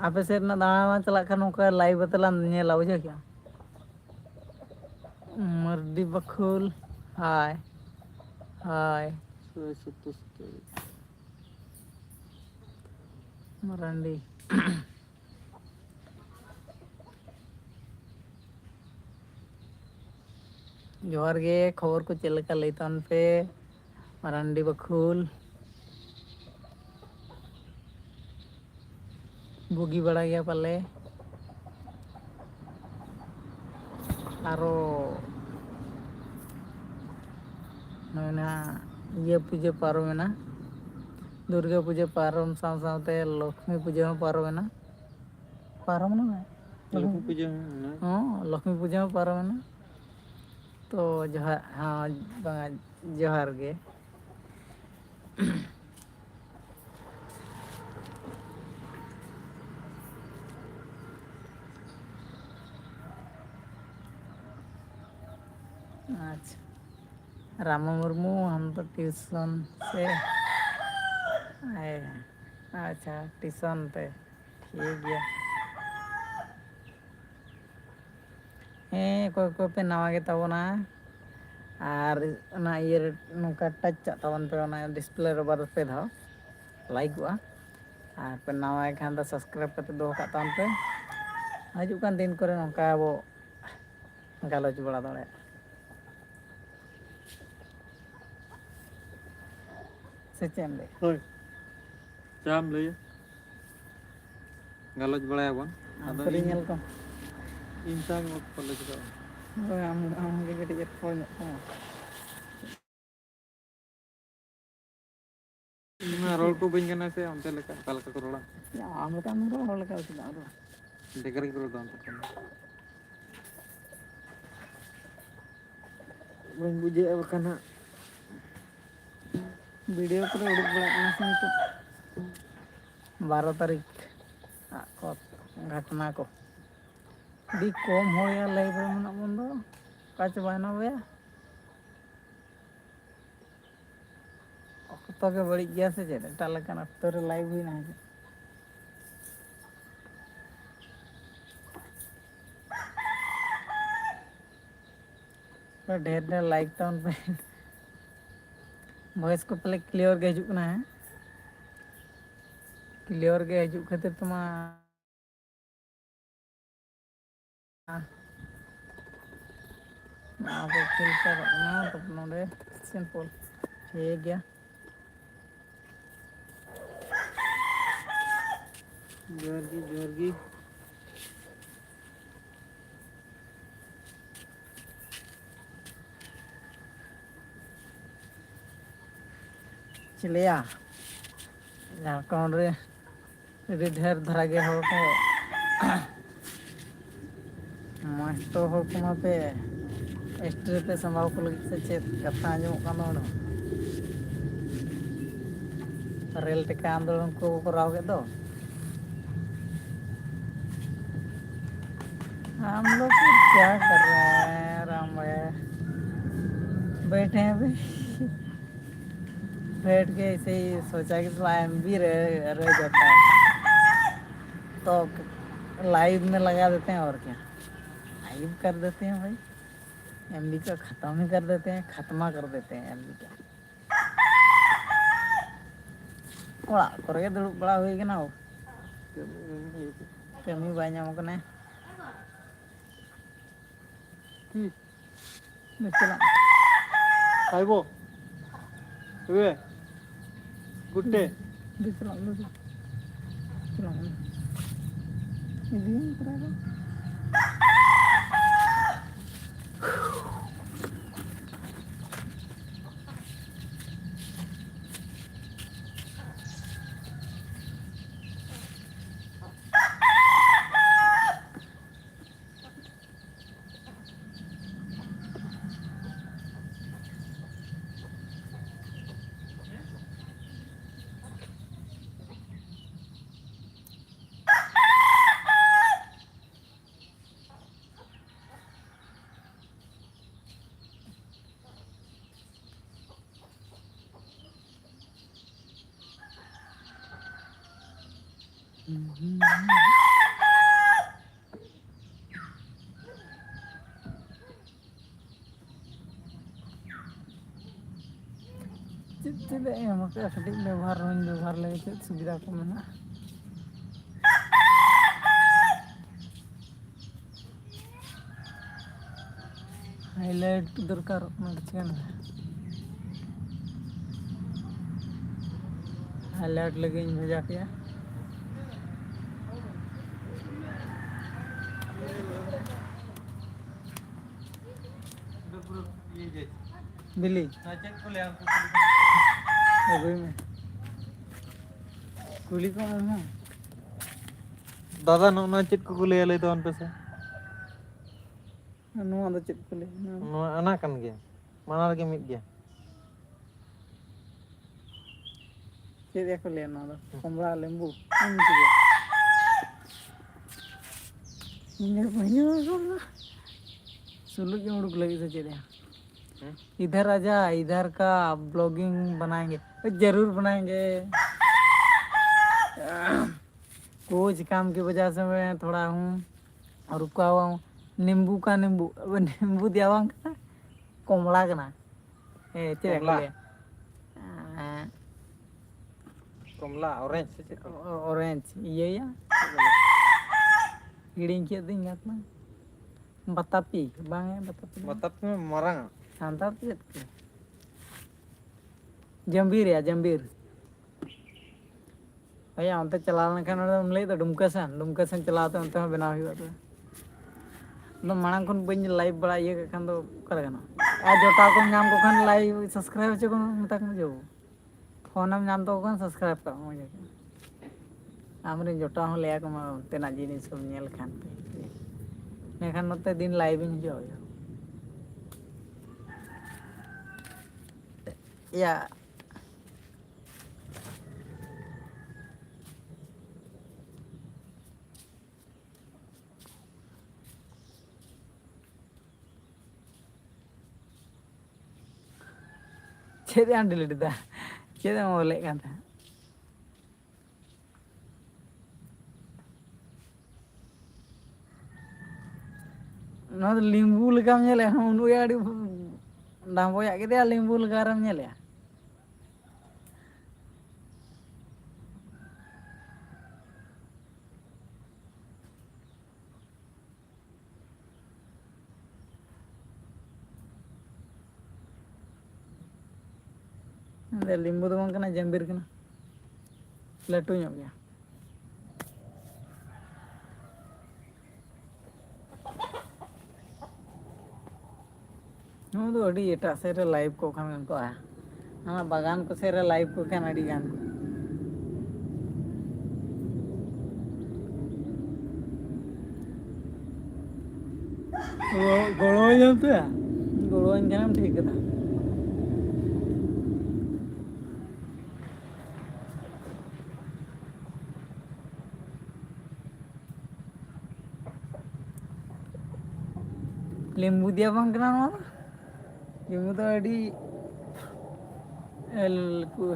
ᱟᱯᱮ ᱥᱮᱫ ᱨᱮᱱᱟᱜ ᱫᱟᱬᱟ ᱢᱟ ᱪᱟᱞᱟᱜ ᱠᱷᱟᱱ ᱱᱚᱝᱠᱟ live ᱟᱛᱮ ᱞᱟᱝ ᱧᱮᱞᱟ, ᱵᱩᱡᱷᱟᱹᱣ ᱠᱮᱜᱼᱟᱢ? ᱢᱟᱹᱨᱰᱤ ᱵᱟᱠᱷᱳᱞ, ᱦᱟᱭ, ᱦᱟᱭ᱾ ᱥᱚᱭ ᱥᱚᱛᱛᱚᱨ ᱥᱚᱛᱛᱚᱨ᱾ ᱢᱟᱨᱟᱱᱰᱤ᱾ ᱡᱚᱦᱟᱨ ᱜᱮ, ᱠᱷᱚᱵᱚᱨ ᱠᱚ ᱪᱮᱫ ᱞᱮᱠᱟ ᱞᱟᱹᱭ ᱛᱟᱵᱚᱱ ᱯᱮ? ᱢᱟᱨᱟᱱᱰᱤ ᱵᱟᱠᱷᱳᱞ᱾ ᱵᱩᱜᱤ ᱵᱟᱲᱟ ᱜᱮᱭᱟ ᱯᱟᱞᱮ? ᱟᱨᱚ ᱱᱚᱜᱼᱚᱭ ᱱᱟᱦᱟᱜ ᱤᱭᱟᱹ ᱯᱩᱡᱟᱹ ᱯᱟᱨᱚᱢᱮᱱᱟ, ᱫᱩᱨᱜᱟᱹ ᱯᱩᱡᱟᱹ ᱯᱟᱨᱚᱢ ᱥᱟᱶ ᱥᱟᱶᱛᱮ ᱞᱚᱠᱷᱢᱤ ᱯᱩᱡᱟᱹ ᱦᱚᱸ ᱯᱟᱨᱚᱢᱮᱱᱟ᱾ ᱯᱟᱨᱚᱢᱮᱱᱟ ᱢᱮ? ᱞᱚᱠᱷᱢᱤ ᱯᱩᱡᱟᱹ ᱦᱚᱸ ᱢᱮᱱᱟᱜᱼᱟ᱾ ᱦᱚᱸ, ᱞᱚᱠᱷᱢᱤ ᱯᱩᱡᱟᱹ ᱦᱚᱸ ᱯᱟᱨᱚᱢᱮᱱᱟ᱾ ᱛᱚ ᱡᱚᱦᱟᱨ, ᱦᱮᱸ, ᱵᱟᱝᱟ, ᱡᱚᱦᱟᱨ ᱜᱮ᱾ ᱟᱪᱪᱷᱟ, ᱨᱟᱢᱩ ᱢᱩᱨᱢᱩ, ᱟᱢ ᱫᱚ ᱴᱤᱭᱩᱥᱚᱱ ᱥᱮ? ᱦᱮᱸ, ᱟᱪᱪᱷᱟ, ᱴᱤᱭᱩᱥᱚᱱ ᱛᱮ, ᱴᱷᱤᱠ ᱜᱮᱭᱟ᱾ ᱦᱮᱸ, ᱚᱠᱚᱭ ᱠᱚ ᱯᱮ ᱱᱟᱣᱟ ᱜᱮ ᱛᱟᱵᱚᱱᱟ, ᱟᱨ ᱚᱱᱟ ᱤᱭᱟᱹ ᱨᱮ ᱱᱚᱝᱠᱟ ᱴᱟᱪ ᱪᱟᱜ ᱛᱟᱵᱚᱱ ᱯᱮ, ᱚᱱᱟ ᱰᱤᱥᱯᱞᱮ ᱨᱮ ᱵᱟᱨ ᱯᱮ ᱫᱷᱟᱣ ᱞᱟᱭᱤᱠᱚᱜᱼᱟ, ᱟᱨ ᱯᱮ ᱱᱟᱣᱟ ᱜᱮ ᱠᱷᱟᱱ ᱫᱚ ᱥᱟᱵᱥᱠᱨᱟᱭᱤᱵ ᱠᱟᱛᱮ ᱫᱚᱦᱚ ᱠᱟᱜ ᱛᱟᱵᱚᱱ ᱯᱮ᱾ ᱦᱤᱡᱩᱜ ᱠᱟᱱ ᱫᱤᱱ ᱠᱚᱨᱮ ᱱᱚᱝᱠᱟ ᱵᱚ ᱜᱟᱞᱚᱪ ᱵᱟᱲᱟ ᱫᱟᱲᱮᱭᱟᱜᱼᱟ᱾ ᱥᱮ ᱪᱮᱫ ᱮᱢ ᱞᱟᱹᱭᱟ? ᱦᱳᱭ, ᱪᱮᱫ ᱮᱢ ᱞᱟᱹᱭᱟ? ᱜᱟᱞᱚᱪ ᱵᱟᱲᱟᱭᱟᱵᱚᱱ᱾ ᱟᱢ ᱟᱫᱚ ᱥᱟᱹᱨᱤ ᱤᱧ, ᱧᱮᱞ ᱠᱚᱢ᱾ ᱤᱧ ᱥᱟᱶ ᱜᱮ ᱠᱚᱞᱮᱡᱽ ᱫᱚ᱾ ᱦᱳᱭ, ᱟᱢ, ᱟᱢ ᱜᱮ ᱠᱟᱹᱴᱤᱡ ᱮᱨᱯᱚᱨ ᱧᱚᱜ ᱛᱟᱢᱟ᱾ ᱤᱧ ᱢᱟ ᱨᱚᱲ ᱠᱚ ᱵᱟᱹᱧ ᱜᱟᱱᱟ ᱥᱮ, ᱚᱱᱛᱮ ᱞᱮᱠᱟ, ᱚᱠᱟ ᱞᱮᱠᱟ ᱠᱚ ᱨᱚᱲᱟ? ᱟᱢ ᱞᱮᱠᱟ ᱟᱢ ᱨᱚᱲ, ᱦᱚᱲ ᱞᱮᱠᱟ ᱫᱚ ᱪᱮᱫᱟᱜ ᱨᱚᱲ? ᱵᱷᱮᱜᱟᱨ ᱜᱮᱠᱚ ᱨᱚᱲᱟ ᱚᱱᱛᱮ ᱠᱷᱚᱱ᱾ ᱵᱟᱹᱧ ᱵᱩᱡᱷᱟᱹᱣᱮᱫᱼᱟ ᱵᱟᱠᱷᱟᱱ ᱦᱟᱸᱜ᱾ ᱵᱷᱤᱰᱤᱭᱳ ᱠᱚᱨᱮ ᱩᱰᱩᱠ ᱵᱟᱲᱟᱜ ᱠᱟᱱᱟ ᱥᱮ ᱱᱤᱛᱚᱜ? ᱵᱟᱨᱚ ᱛᱟᱹᱨᱤᱠᱷ ᱟᱜ ᱠᱚ ᱜᱷᱚᱴᱚᱱᱟ ᱠᱚ᱾ ᱟᱹᱰᱤ ᱠᱚᱢ ᱦᱚᱲ ᱭᱟ ᱞᱟᱭᱤᱵᱷ ᱨᱮ ᱢᱮᱱᱟᱜ ᱵᱚᱱ ᱫᱚ᱾ ᱚᱠᱟ ᱪᱟᱵᱟᱭᱮᱱᱟ ᱵᱚᱭᱟ? ᱚᱠᱛᱚ ᱜᱮ ᱵᱟᱹᱲᱤᱡ ᱜᱮᱭᱟ ᱥᱮ ᱪᱮᱫ? ᱮᱴᱟᱜ ᱞᱮᱠᱟᱱ ᱚᱠᱛᱚ ᱨᱮ ᱞᱟᱭᱤᱵᱷ ᱦᱩᱭᱱᱟ ᱦᱤᱡᱩᱜ᱾ ᱰᱷᱮᱨ ᱰᱷᱮᱨ ᱞᱟᱭᱤᱠ ᱛᱟᱵᱚᱱ ᱯᱮ᱾ ᱵᱷᱚᱭᱮᱥ ᱠᱚ ᱯᱟᱞᱮ ᱠᱞᱤᱭᱟᱨ ᱜᱮ ᱦᱤᱡᱩᱜ ᱠᱟᱱᱟ, ᱦᱮᱸ? ᱠᱞᱤᱭᱟᱨ ᱜᱮ ᱦᱤᱡᱩᱜ ᱠᱷᱟᱹᱛᱤᱨ ᱛᱮᱢᱟ ᱱᱚᱣᱟ ᱠᱚ ᱠᱷᱮᱞ ᱪᱟᱵᱟᱜ ᱠᱟᱱᱟ, ᱛᱟᱨᱯᱚᱨ ᱱᱚᱰᱮ ᱥᱤᱢᱯᱚᱞ᱾ ᱴᱷᱤᱠ ᱜᱮᱭᱟ᱾ ᱡᱚᱦᱟᱨ ᱜᱮ, ᱡᱚᱦᱟᱨ ᱜᱮ᱾ ᱪᱮᱫ ᱞᱟᱹᱭᱟ? ᱡᱷᱟᱲᱠᱷᱚᱸᱰ ᱨᱮ ᱟᱹᱰᱤ ᱰᱷᱮᱨ ᱫᱷᱟᱨᱟ ᱜᱮ ᱦᱚᱲ ᱠᱚ, ᱢᱚᱡᱽ ᱛᱚ ᱦᱚᱲ ᱠᱚᱢᱟ ᱯᱮ ᱮᱥᱴᱤ ᱨᱮᱯᱮ ᱥᱟᱢᱵᱟᱣ ᱠᱚ ᱞᱟᱹᱜᱤᱫ ᱥᱮ ᱪᱮᱫ ᱠᱟᱛᱷᱟ ᱟᱸᱡᱚᱢᱚᱜ ᱠᱟᱱ ᱫᱚ ᱚᱸᱰᱮ? ᱨᱮᱞ ᱴᱮᱠᱟ ᱟᱱᱫᱳᱞᱚᱱ ᱠᱚ ᱠᱚᱨᱟᱣ ᱠᱮᱫ ᱫᱚ᱾ हम लोग को क्या कर रहे हैं राम भैया, बैठे हैं भाई। बैठ के ऐसे ही सोचा कि थोड़ा एमबी रह, रह जाता है, तो लाइव में लगा देते हैं। और क्या, लाइव कर देते हैं भाई, एमबी का खत्म ही कर देते हैं, खत्मा कर देते हैं एमबी का। ᱚᱲᱟᱜ ᱠᱚᱨᱮ ᱜᱮ ᱫᱩᱲᱩᱵ ᱵᱟᱲᱟ ᱦᱩᱭ ᱠᱟᱱᱟ᱾ ᱠᱟᱹᱢᱤ ᱵᱟᱭ ᱧᱟᱢ ᱠᱟᱱᱟ᱾ ᱦᱩᱸ᱾ ᱫᱮ ᱪᱟᱞᱟᱜ ᱢᱮ᱾ ᱟᱭᱵᱚ᱾ ᱛᱚᱵᱮ᱾ ᱜᱩᱴᱮ᱾ ᱫᱮ ᱪᱟᱞᱟᱜ ᱢᱮ, ᱫᱮ᱾ ᱪᱟᱞᱟᱜ ᱢᱮ᱾ ᱤᱫᱤᱭᱟᱹᱧ ᱯᱨᱟᱭ ᱫᱚ᱾ ᱪᱮᱫ ᱪᱮᱫ ᱮ ᱮᱢ ᱟᱠᱟᱫᱼᱟ? ᱠᱟᱹᱴᱤᱡ ᱵᱮᱵᱚᱦᱟᱨ ᱦᱚᱸᱧ ᱵᱮᱵᱚᱦᱟᱨ ᱞᱮᱜᱮ, ᱪᱮᱫ ᱥᱩᱵᱤᱫᱷᱟ ᱠᱚ ᱢᱮᱱᱟᱜᱼᱟ? ᱦᱟᱭᱞᱟᱭᱤᱴ ᱫᱚᱨᱠᱟᱨᱚᱜ ᱠᱟᱱᱟ, ᱴᱷᱤᱠᱟᱹᱱ ᱜᱮ᱾ ᱦᱟᱭᱞᱟᱭᱤᱴ ᱞᱟᱹᱜᱤᱫ ᱤᱧ ᱵᱷᱮᱡᱟ ᱯᱮᱭᱟ᱾ ᱵᱤᱞᱤ᱾ ᱟᱹᱜᱩᱭ ᱢᱮ᱾ ᱠᱩᱞᱤ ᱠᱚᱢ ᱟᱢ ᱦᱚᱸ᱾ ᱫᱟᱫᱟ, ᱱᱚᱜᱼᱚ ᱱᱚᱣᱟ ᱪᱮᱫ ᱠᱚᱠᱚ ᱞᱟᱹᱭᱟ, ᱞᱟᱹᱭ ᱛᱟᱵᱚᱱ ᱯᱮᱥᱮ? ᱱᱚᱣᱟ ᱫᱚ ᱪᱮᱫ ᱠᱚ ᱞᱟᱹᱭᱟ? ᱱᱚᱣᱟ ᱫᱚ ᱱᱚᱣᱟ ᱚᱱᱟ ᱠᱟᱱ ᱜᱮᱭᱟ, ᱵᱟᱱᱟᱨ ᱜᱮ ᱢᱤᱫ ᱜᱮᱭᱟ᱾ ᱪᱮᱫ ᱭᱟ ᱠᱚ ᱞᱟᱹᱭᱟ ᱱᱚᱣᱟ ᱫᱚ? ᱦᱩᱸ᱾ ᱠᱚᱢᱞᱟ, ᱞᱮᱢᱵᱩ? ᱪᱮᱫ ᱮᱢ ᱪᱤᱠᱟᱹᱭᱟ? ᱤᱧ ᱫᱚ ᱵᱟᱹᱧ ᱥᱩᱞᱩᱡ ᱮᱢ ᱩᱰᱩᱠ ᱞᱟᱹᱜᱤᱫ ᱥᱮ ᱪᱮᱫ ᱭᱟ? ᱦᱩᱸ? इधर आजा, इधर का ब्लॉगिंग बनाएंगे, जरूर बनाएंगे। कुछ काम की वजह से मैं थोड़ा हूँ रुका हुआ हूँ। नींबू का नींबू, अब नींबू दिया हुआ का कमला का ना। ए, चले, ᱠᱚᱢᱞᱟ। ᱠᱚᱢᱞᱟ, ᱚᱨᱮᱧᱡᱽ ᱥᱮ ᱪᱮᱫ ᱠᱚ? ᱚᱨᱮᱧᱡᱽ, ᱤᱭᱟᱹᱭᱟ᱾ ᱦᱤᱲᱤᱧ ᱠᱮᱫ ᱫᱩᱧ ᱜᱟᱛᱱᱟ᱾ ᱵᱟᱛᱟᱯᱤ, ᱵᱟᱝ ᱭᱟ, ᱵᱟᱛᱟᱯᱤ ᱫᱚ ᱵᱟᱝ᱾ ᱵᱟᱛᱟᱯᱤ ᱢᱟ ᱢᱟᱨᱟᱝ ᱟ᱾ ᱥᱟᱱᱛᱟᱲ ᱛᱮ ᱪᱮᱫ ᱠᱚ? ᱡᱟᱢᱵᱤᱨ ᱭᱟ, ᱡᱟᱢᱵᱤᱨ᱾ ᱦᱳᱭ ᱭᱟ, ᱚᱱᱛᱮ ᱪᱟᱞᱟᱣ ᱞᱮᱱᱠᱷᱟᱱ ᱚᱸᱰᱮᱢ ᱞᱟᱹᱭᱮᱫ ᱫᱚ ᱰᱩᱢᱠᱟ ᱥᱮᱱ, ᱰᱩᱢᱠᱟ ᱥᱮᱱ ᱪᱟᱞᱟᱣ ᱠᱟᱛᱮ ᱚᱱᱛᱮ ᱦᱚᱸ ᱵᱮᱱᱟᱣ ᱦᱩᱭᱩᱜᱼᱟ ᱛᱚᱵᱮ᱾ ᱟᱫᱚ ᱢᱟᱲᱟᱝ ᱠᱷᱚᱱ ᱵᱟᱹᱧ ᱞᱟᱭᱤᱵᱷ ᱵᱟᱲᱟ ᱤᱭᱟᱹ ᱠᱟᱜ ᱠᱷᱟᱱ ᱫᱚ ᱚᱠᱟᱨᱮ ᱜᱟᱱᱚᱜᱼᱟ? ᱟᱨ ᱡᱚᱴᱟᱣ ᱠᱚᱢ ᱧᱟᱢ ᱠᱚ ᱠᱷᱟᱱ ᱞᱟᱭᱤᱵᱷ ᱥᱟᱵᱥᱠᱨᱟᱭᱤᱵ ᱦᱚᱪᱚ ᱠᱚᱢ, ᱢᱮᱛᱟ ᱠᱚᱢ ᱡᱮ ᱵᱟᱹᱵᱩ᱾ ᱯᱷᱳᱱᱮᱢ ᱧᱟᱢ ᱛᱟᱠᱚ ᱠᱷᱟᱱ ᱥᱟᱵᱥᱠᱨᱟᱭᱤᱵ ᱠᱟᱜ ᱢᱮ᱾ ᱟᱢᱨᱮᱱ ᱡᱚᱴᱟᱣ ᱦᱚᱸ ᱞᱟᱹᱭ ᱟᱠᱚ ᱢᱮ ᱚᱱᱛᱮᱱᱟᱜ ᱡᱤᱱᱤᱥ ᱠᱚᱢ ᱧᱮᱞ ᱠᱷᱟᱱ ᱯᱮ᱾ ᱢᱮᱱᱠᱷᱟᱱ ᱱᱚᱛᱮ ᱫᱤᱱ ᱞᱟᱭᱤᱵᱷ ᱤᱧ ᱦᱤᱡᱩᱜᱼᱟ᱾ ᱭᱟ᱾ ᱪᱮᱫ ᱮᱢ ᱰᱤᱞᱤᱴ ᱮᱫᱟ? ᱪᱮᱫ ᱮᱢ ᱚᱞᱮᱫ ᱠᱟᱱ ᱛᱟᱦᱮᱸᱫ? ᱱᱚᱣᱟ ᱫᱚ ᱞᱤᱢᱵᱩ ᱞᱮᱠᱟᱢ ᱧᱮᱞᱮᱫ ᱦᱚᱸ, ᱩᱱᱟᱹᱜ ᱟᱹᱰᱤ ᱰᱟᱸᱵᱚᱭᱟᱜ ᱠᱮᱫᱮᱭᱟ, ᱞᱤᱢᱵᱩ ᱞᱮᱠᱟ ᱟᱨᱮᱢ ᱧᱮᱞᱮᱜᱼᱟ᱾ ᱞᱤᱢᱵᱩ ᱫᱚ ᱵᱟᱝ ᱠᱟᱱᱟ, ᱡᱟᱢᱵᱤᱨ ᱠᱟᱱᱟ, ᱞᱟᱹᱴᱩ ᱧᱚᱜ ᱜᱮᱭᱟ᱾ ᱱᱚᱣᱟ ᱫᱚ ᱟᱹᱰᱤ ᱮᱴᱟᱜ ᱥᱮᱫ ᱨᱮ ᱞᱟᱭᱤᱵᱷ ᱠᱚ ᱠᱷᱟᱱ ᱜᱟᱱ ᱠᱚᱜᱼᱟ᱾ ᱚᱱᱟ ᱵᱟᱜᱟᱱ ᱠᱚ ᱥᱮᱫ ᱨᱮ ᱞᱟᱭᱤᱵᱷ ᱠᱚ ᱠᱷᱟᱱ ᱟᱹᱰᱤ ᱜᱟᱱ ᱠᱚᱜᱼᱟ᱾ ᱜᱚᱲᱚᱣᱟᱹᱧᱟᱢ ᱛᱮ? ᱜᱚᱲᱚᱣᱟᱹᱧ ᱠᱟᱱᱟᱢ, ᱴᱷᱤᱠ ᱠᱟᱛᱷᱟ᱾ ᱞᱮᱢᱵᱩ ᱫᱤᱭᱟ ᱵᱟᱝ ᱠᱟᱱᱟ ᱱᱚᱣᱟ ᱫᱚ? ᱞᱮᱢᱵᱩ ᱫᱚ ᱟᱹᱰᱤ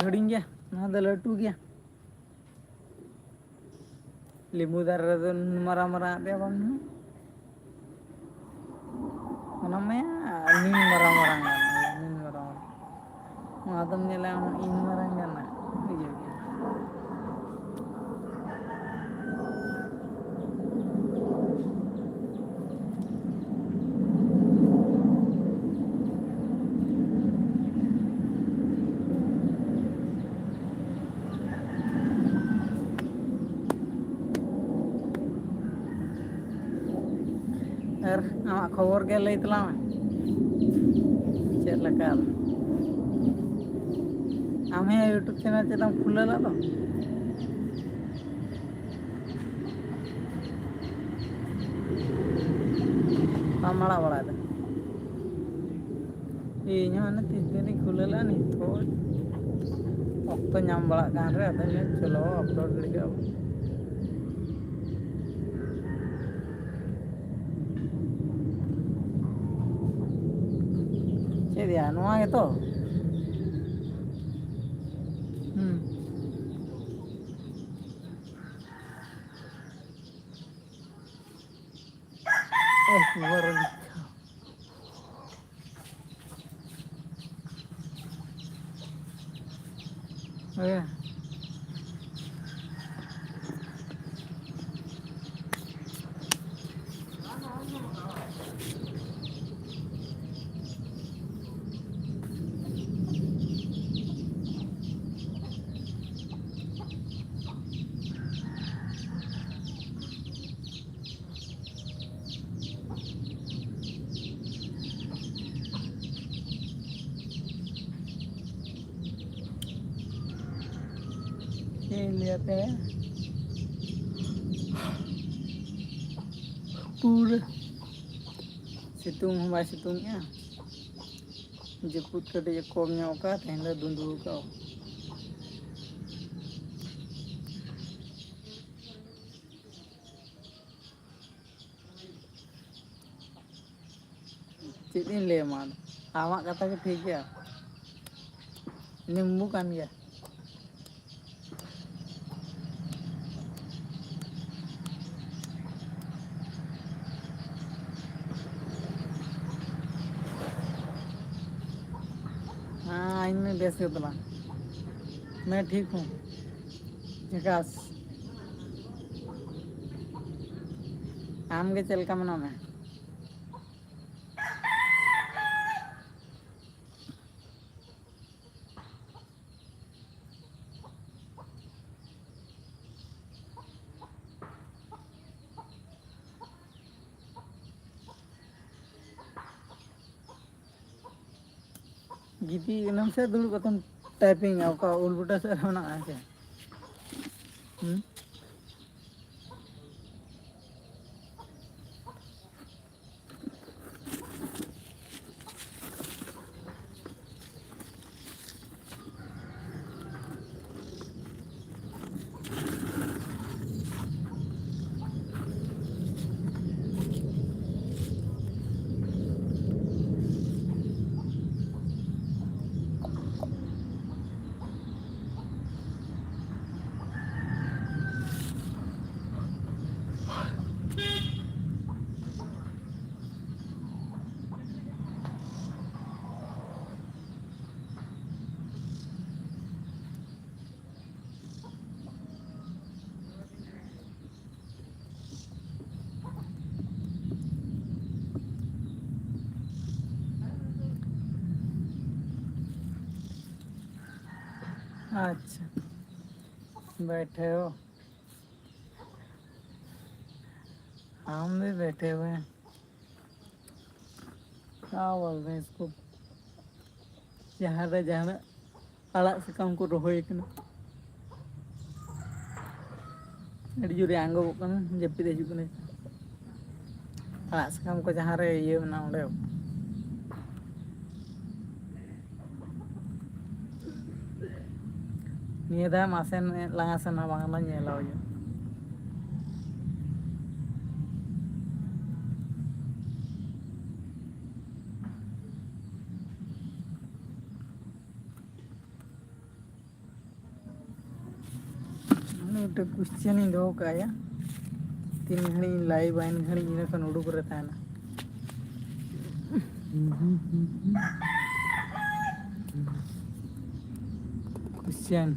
ᱦᱩᱰᱤᱧ ᱜᱮᱭᱟ, ᱱᱚᱣᱟ ᱫᱚ ᱞᱟᱹᱴᱩ ᱜᱮᱭᱟ᱾ ᱞᱮᱵᱩ ᱫᱟᱨᱮ ᱨᱮᱫᱚ ᱱᱩᱱ ᱢᱟᱨᱟᱝ ᱢᱟᱨᱟᱝ ᱟᱜ ᱫᱚ ᱵᱟᱝ ᱧᱟᱢᱚᱜᱼᱟ᱾ ᱚᱱᱟ ᱢᱟ ᱱᱤᱱ ᱢᱟᱨᱟᱝ ᱢᱟᱨᱟᱝ ᱜᱟᱱᱚᱜᱼᱟ, ᱱᱤᱱ ᱢᱟᱨᱟᱝ ᱢᱟᱨᱟᱝ᱾ ᱱᱚᱣᱟ ᱫᱚᱢ ᱧᱮᱞᱟ ᱤᱧ ᱢᱟᱨᱟᱝ ᱜᱟᱱᱟ, ᱵᱩᱡᱷᱟᱹᱣ ᱠᱮᱫᱟ? ᱟᱨ ᱟᱢᱟᱜ ᱠᱷᱚᱵᱚᱨ ᱜᱮ ᱞᱟᱹᱭ ᱛᱟᱞᱟᱝ ᱢᱮ, ᱪᱮᱫ ᱞᱮᱠᱟ? ᱟᱢ ᱦᱚᱸ YouTube channel ᱪᱮᱫ ᱮᱢ ᱠᱷᱩᱞᱟᱹᱣ ᱞᱮᱫ ᱫᱚ? ᱵᱟᱢ ᱟᱲᱟᱜ ᱵᱟᱲᱟᱭᱮᱫᱟ? ᱤᱧ ᱦᱚᱸ ᱦᱟᱱᱮ ᱛᱤᱥ ᱫᱤᱱ ᱨᱤᱧ ᱠᱷᱩᱞᱟᱹᱣ ᱞᱮᱫᱼᱟ, ᱱᱤᱛᱚᱜ ᱚᱠᱛᱚ ᱧᱟᱢ ᱵᱟᱲᱟᱜ ᱠᱟᱱ ᱨᱮ ᱟᱫᱚᱧ ᱞᱟᱹᱭᱟ ᱪᱚᱞᱚ upload ᱜᱤᱰᱤ ᱠᱟᱜᱼᱟ ᱵᱚᱱ᱾ ᱪᱮᱫ ᱭᱟ, ᱱᱚᱣᱟ ᱜᱮᱛᱚ? ᱦᱩᱸ᱾ ᱮᱠᱵᱟᱨᱮ ᱞᱮᱠᱷᱟ᱾ ᱦᱮᱸ᱾ ᱪᱮᱫ ᱤᱧ ᱞᱟᱹᱭ ᱟᱯᱮᱭᱟ? ᱯᱩᱨᱟᱹ ᱥᱤᱛᱩᱝ ᱦᱚᱸ ᱵᱟᱭ ᱥᱤᱛᱩᱝ ᱮᱜᱼᱟ᱾ ᱡᱟᱹᱯᱩᱫ ᱠᱟᱹᱴᱤᱡ ᱮ ᱠᱚᱢ ᱧᱚᱜ ᱠᱟᱜᱼᱟ, ᱛᱮᱦᱮᱧ ᱫᱚ ᱫᱩᱸᱫᱩ ᱠᱟᱜᱼᱟ᱾ ᱪᱮᱫ ᱤᱧ ᱞᱟᱹᱭ ᱟᱢᱟ ᱟᱫᱚ? ᱟᱢᱟᱜ ᱠᱟᱛᱷᱟ ᱜᱮ ᱴᱷᱤᱠ ᱜᱮᱭᱟ᱾ ᱱᱤᱢᱵᱩ ᱠᱟᱱ ᱜᱮᱭᱟ᱾ ᱦᱮᱸ, ᱤᱧ ᱢᱟ ᱵᱮᱥ ᱜᱮ ᱛᱟᱞᱟᱝ᱾ ᱢᱮ ᱴᱷᱤᱠ ᱦᱚᱸ᱾ ᱡᱷᱟᱠᱟᱥ᱾ ᱟᱢ ᱜᱮ ᱪᱮᱫ ᱞᱮᱠᱟ ᱢᱮᱱᱟᱢᱟ? ᱜᱤᱛᱤᱡ ᱮᱱᱟᱢ ᱥᱮ ᱫᱩᱲᱩᱵ ᱠᱟᱛᱮᱢ ᱴᱟᱭᱯᱤᱝᱟ? ᱚᱠᱟ ᱩᱞ ᱵᱩᱴᱟᱹ ᱥᱮᱫ ᱨᱮ ᱢᱮᱱᱟᱜᱼᱟ ᱦᱮᱸ ᱥᱮ? ᱦᱩᱸ? अच्छा, बैठे हो? हम भी बैठे हुए हैं। क्या बोलते हैं इसको, ᱡᱟᱦᱟᱸ ᱨᱮ ᱡᱟᱦᱟᱱᱟᱜ ᱟᱲᱟᱜ ᱥᱟᱠᱟᱢ ᱠᱚ ᱨᱚᱦᱚᱭ ᱠᱟᱱᱟ᱾ ᱟᱹᱰᱤ ᱡᱳᱨᱮ ᱟᱸᱜᱚᱵᱚᱜ ᱠᱟᱱᱟ, ᱡᱟᱹᱯᱤᱫ ᱦᱤᱡᱩᱜ ᱠᱟᱱᱟ᱾ ᱟᱲᱟᱜ ᱥᱟᱠᱟᱢ ᱠᱚ ᱡᱟᱦᱟᱸ ᱨᱮ ᱤᱭᱟᱹ ᱢᱮᱱᱟᱜᱼᱟ ᱚᱸᱰᱮ᱾ ᱱᱤᱭᱟᱹ ᱫᱷᱟᱣ ᱢᱟᱥᱮ ᱞᱟᱸᱜᱟ ᱥᱮᱱ ᱦᱚᱸ ᱵᱟᱝ ᱞᱮ ᱧᱮᱞᱟ ᱦᱩᱭᱩᱜ᱾ ᱢᱤᱫᱴᱮᱱ ᱠᱩᱥᱪᱮᱱ ᱤᱧ ᱫᱚᱦᱚ ᱠᱟᱜᱼᱟ᱾ ᱛᱤᱱ ᱜᱷᱟᱹᱲᱤᱡ ᱤᱧ ᱞᱟᱭᱤᱵᱷᱟ, ᱤᱱ ᱜᱷᱟᱹᱲᱤᱡ ᱤᱱᱟᱹ ᱠᱷᱚᱱ ᱩᱰᱩᱠ ᱨᱮ ᱛᱟᱦᱮᱱᱟ᱾ ᱠᱩᱥᱪᱮᱱ᱾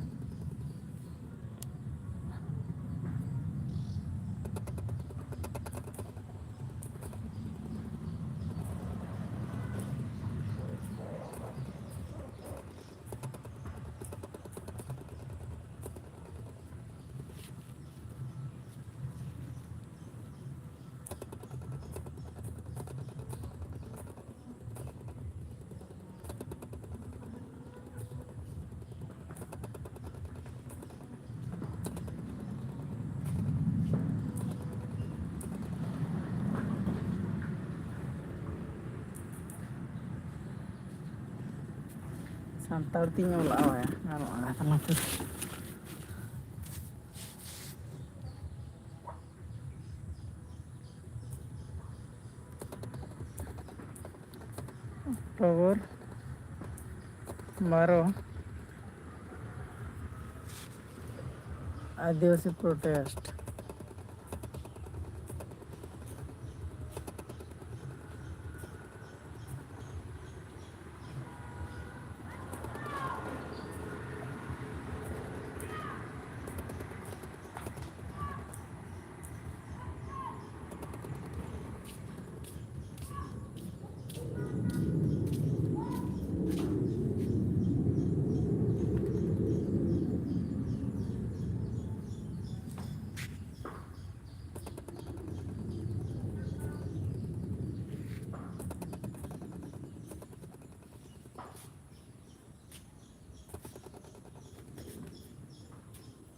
ᱥᱟᱱᱛᱟᱲ ᱛᱤᱧ ᱚᱞᱟᱜᱼᱟ, ᱵᱟᱭᱟ ᱜᱟᱱᱚᱜᱼᱟ ᱛᱟᱞᱟᱛᱮ᱾ ᱚᱠᱴᱳᱵᱚᱨ ᱵᱟᱨᱚ, ᱟᱹᱫᱤᱵᱟᱹᱥᱤ protest᱾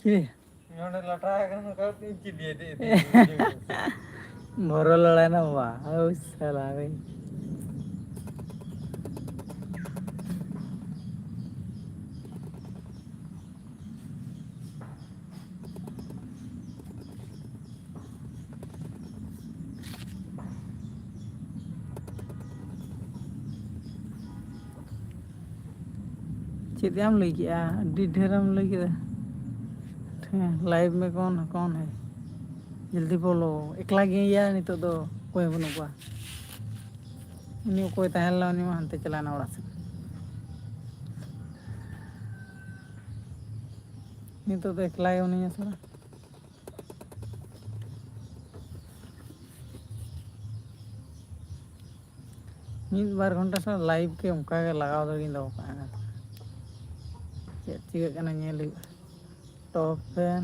ᱪᱤᱞᱤ? ᱱᱚᱰᱮ ᱞᱟᱴᱟ ᱟᱠᱟᱱᱟ, ᱚᱠᱟ ᱨᱮ ᱪᱤᱞᱤ ᱫᱮ-, ᱫᱮ-, ᱫᱮ-, ᱵᱚᱨᱚ ᱞᱟᱲᱟᱭᱱᱟ ᱵᱟᱵᱟ᱾ ᱳᱭ ᱥᱟᱞᱟ ᱨᱮ᱾ ᱪᱮᱫ ᱭᱟᱢ ᱞᱟᱹᱭ ᱠᱮᱜᱼᱟ? ᱟᱹᱰᱤ ᱰᱷᱮᱨᱮᱢ ᱞᱟᱹᱭ ᱠᱮᱫᱟ᱾ ᱴᱷᱤᱠ, live ᱢᱮ, ᱠᱚᱱ ᱠᱚᱱ ᱦᱮ? ᱡᱚᱞᱫᱤ ᱵᱚᱞᱚ᱾ ᱮᱠᱞᱟ ᱜᱮᱭᱟ ᱱᱤᱛᱚᱜ ᱫᱚ, ᱚᱠᱚᱭ ᱦᱚᱸ ᱵᱟᱹᱱᱩᱜ ᱠᱚᱣᱟ᱾ ᱩᱱᱤ ᱚᱠᱚᱭ ᱛᱟᱦᱮᱸ ᱞᱮᱱᱟ, ᱩᱱᱤ ᱢᱟ ᱦᱟᱱᱛᱮ ᱪᱟᱞᱟᱣᱮᱱᱟ ᱚᱲᱟᱜ ᱥᱮᱫ᱾ ᱱᱤᱛᱚᱜ ᱫᱚ ᱮᱠᱞᱟ ᱜᱮ ᱢᱤᱱᱟᱹᱧᱟ ᱥᱟᱞᱟ᱾ ᱢᱤᱫ ᱵᱟᱨ ᱜᱷᱚᱱᱴᱟ ᱥᱟᱞᱟ live ᱜᱮ ᱚᱱᱠᱟ ᱜᱮ ᱞᱟᱜᱟᱣ ᱫᱚ ᱜᱤᱧ ᱫᱚᱦᱚ ᱠᱟᱜᱼᱟ᱾ ᱪᱮᱫ ᱪᱤᱠᱟᱹᱜ ᱠᱟᱱᱟ ᱧᱮᱞ ᱦᱩᱭᱩᱜᱼᱟ᱾ Top fan᱾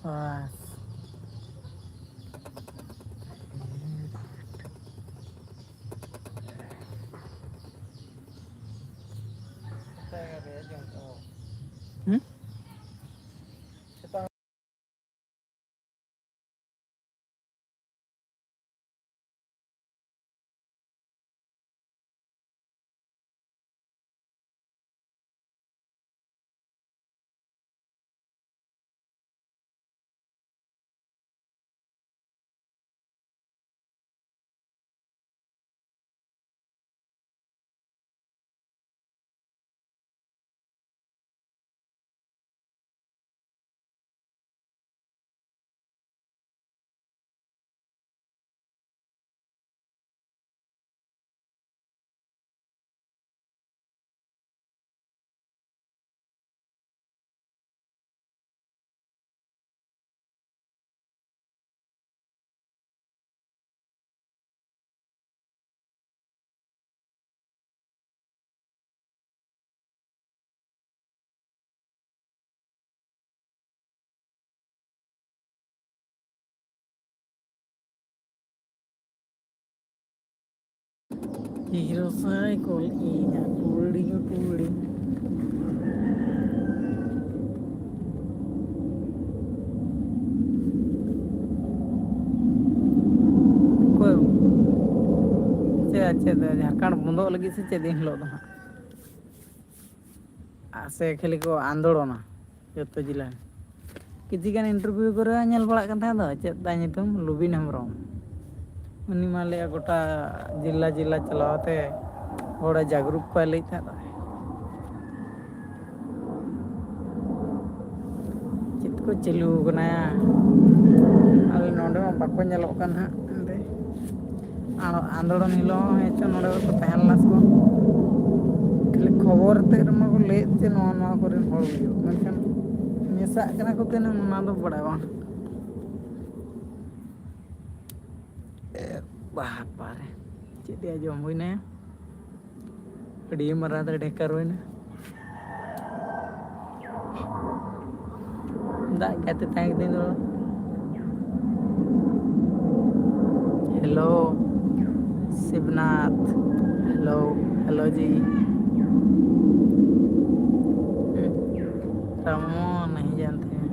ᱵᱟᱥ᱾ ᱦᱩᱸ? ᱨᱚᱥᱟᱭ ᱠᱚᱞ ᱤᱧᱟᱹᱜ ᱴᱩᱲᱤ ᱴᱩᱲᱤ᱾ ᱚᱠᱚᱭ? ᱪᱮᱫ, ᱪᱮᱫ, ᱡᱷᱟᱲᱠᱷᱚᱸᱰ ᱵᱚᱱᱫᱚᱜ ᱞᱟᱹᱜᱤᱫ ᱥᱮ ᱪᱮᱫ ᱫᱤᱱ ᱦᱤᱞᱳᱜ ᱫᱚ ᱦᱟᱸᱜ? ᱟᱨ ᱥᱮ ᱠᱷᱟᱹᱞᱤ ᱠᱚ ᱟᱱᱫᱳᱲᱚᱱᱟ ᱡᱚᱛᱚ ᱡᱮᱞᱟ ᱨᱮ? ᱠᱤᱪᱷᱤ ᱜᱟᱱ interview ᱠᱚᱨᱮ ᱧᱮᱞ ᱵᱟᱲᱟᱜ ᱠᱟᱱ ᱛᱟᱦᱮᱸ ᱫᱚ, ᱪᱮᱫ ᱛᱟᱭ ᱧᱩᱛᱩᱢ? ᱞᱩᱵᱤᱱ ᱦᱮᱢᱵᱨᱚᱢ᱾ ᱩᱱᱤ ᱢᱟ ᱞᱟᱹᱭᱟ ᱜᱚᱴᱟ ᱡᱮᱞᱟ ᱡᱮᱞᱟ ᱪᱟᱞᱟᱣ ᱛᱮ ᱦᱚᱲᱮ ᱡᱟᱜᱽᱨᱩᱠ ᱠᱚᱣᱟ ᱞᱟᱹᱭ ᱛᱟᱦᱮᱸ ᱫᱚ᱾ ᱪᱮᱫ ᱠᱚ ᱪᱟᱹᱞᱩ ᱠᱟᱱᱟ? ᱟᱞᱮ ᱱᱚᱰᱮ ᱢᱟ ᱵᱟᱠᱚ ᱧᱮᱞᱚᱜ ᱠᱟᱱ ᱦᱟᱸᱜ᱾ ᱚᱸᱰᱮ ᱟᱨ ᱟᱱᱫᱳᱲᱚᱱ ᱦᱤᱞᱳᱜ ᱦᱚᱸ ᱦᱮᱡ ᱪᱚ ᱱᱚᱰᱮ ᱫᱚᱠᱚ ᱛᱟᱦᱮᱸ ᱞᱮᱱᱟ ᱥᱮ ᱵᱟᱝ? ᱠᱷᱟᱹᱞᱤ ᱠᱷᱚᱵᱚᱨ ᱛᱮᱫ ᱨᱮᱢᱟ ᱠᱚ ᱞᱟᱹᱭᱮᱫ ᱡᱮ ᱱᱚᱣᱟ, ᱱᱚᱣᱟ ᱠᱚᱨᱮᱱ ᱦᱚᱲ ᱦᱩᱭᱩᱜ, ᱢᱮᱱᱠᱷᱟᱱ ᱢᱮᱥᱟᱜ ᱠᱟᱱᱟ ᱠᱚ ᱛᱤᱱᱟᱹᱜ, ᱚᱱᱟ ᱫᱚ ᱵᱟᱲᱟᱭ ᱵᱟᱝ᱾ ᱮ ᱵᱟᱯᱟᱨᱮ, ᱪᱮᱫ ᱭᱟ ᱡᱚᱢ ᱦᱩᱭᱱᱟ? ᱟᱹᱰᱤ ᱢᱟᱨᱟᱝ ᱨᱮ ᱰᱷᱮᱠᱟᱨ ᱦᱩᱭᱱᱟ᱾ ᱫᱟᱜ ᱠᱟᱛᱮ ᱛᱟᱦᱮᱸ ᱠᱟᱛᱮ ᱫᱚ᱾ ᱦᱮᱞᱳ ᱥᱤᱵᱱᱟᱛᱷ, ᱦᱮᱞᱳ, ᱦᱮᱞᱳ ᱡᱤ᱾ ᱨᱟᱢᱚ ᱱᱟᱦᱤ ᱡᱟᱱᱛᱮ ᱦᱮᱸ᱾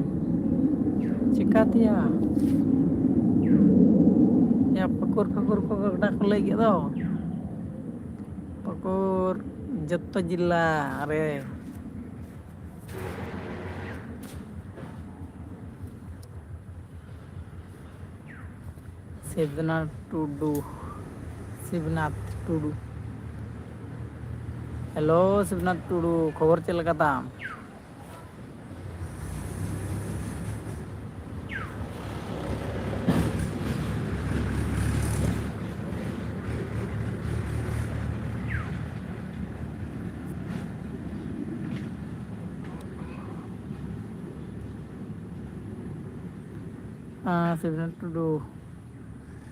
ᱪᱤᱠᱟᱹᱛᱮᱭᱟ? ᱭᱟ ᱯᱷᱟᱹᱠᱩᱨ ᱯᱷᱟᱹᱠᱩᱨ ᱠᱚ ᱜᱚᱰᱟ ᱠᱚ ᱞᱟᱹᱭ ᱠᱮᱫ ᱫᱚ᱾ ᱯᱷᱟᱹᱠᱩᱨ ᱡᱚᱛᱚ ᱡᱮᱞᱟ ᱨᱮ᱾ ᱥᱤᱵᱱᱟᱛᱷ ᱴᱩᱰᱩ, ᱥᱤᱵᱱᱟᱛᱷ ᱴᱩᱰᱩ᱾ ᱦᱮᱞᱳ ᱥᱤᱵᱱᱟᱛᱷ ᱴᱩᱰᱩ, ᱠᱷᱚᱵᱚᱨ ᱪᱮᱫ ᱞᱮᱠᱟ ᱛᱟᱢ? ᱦᱮᱸ, ᱥᱤᱵᱱᱟᱛᱷ ᱴᱩᱰᱩ᱾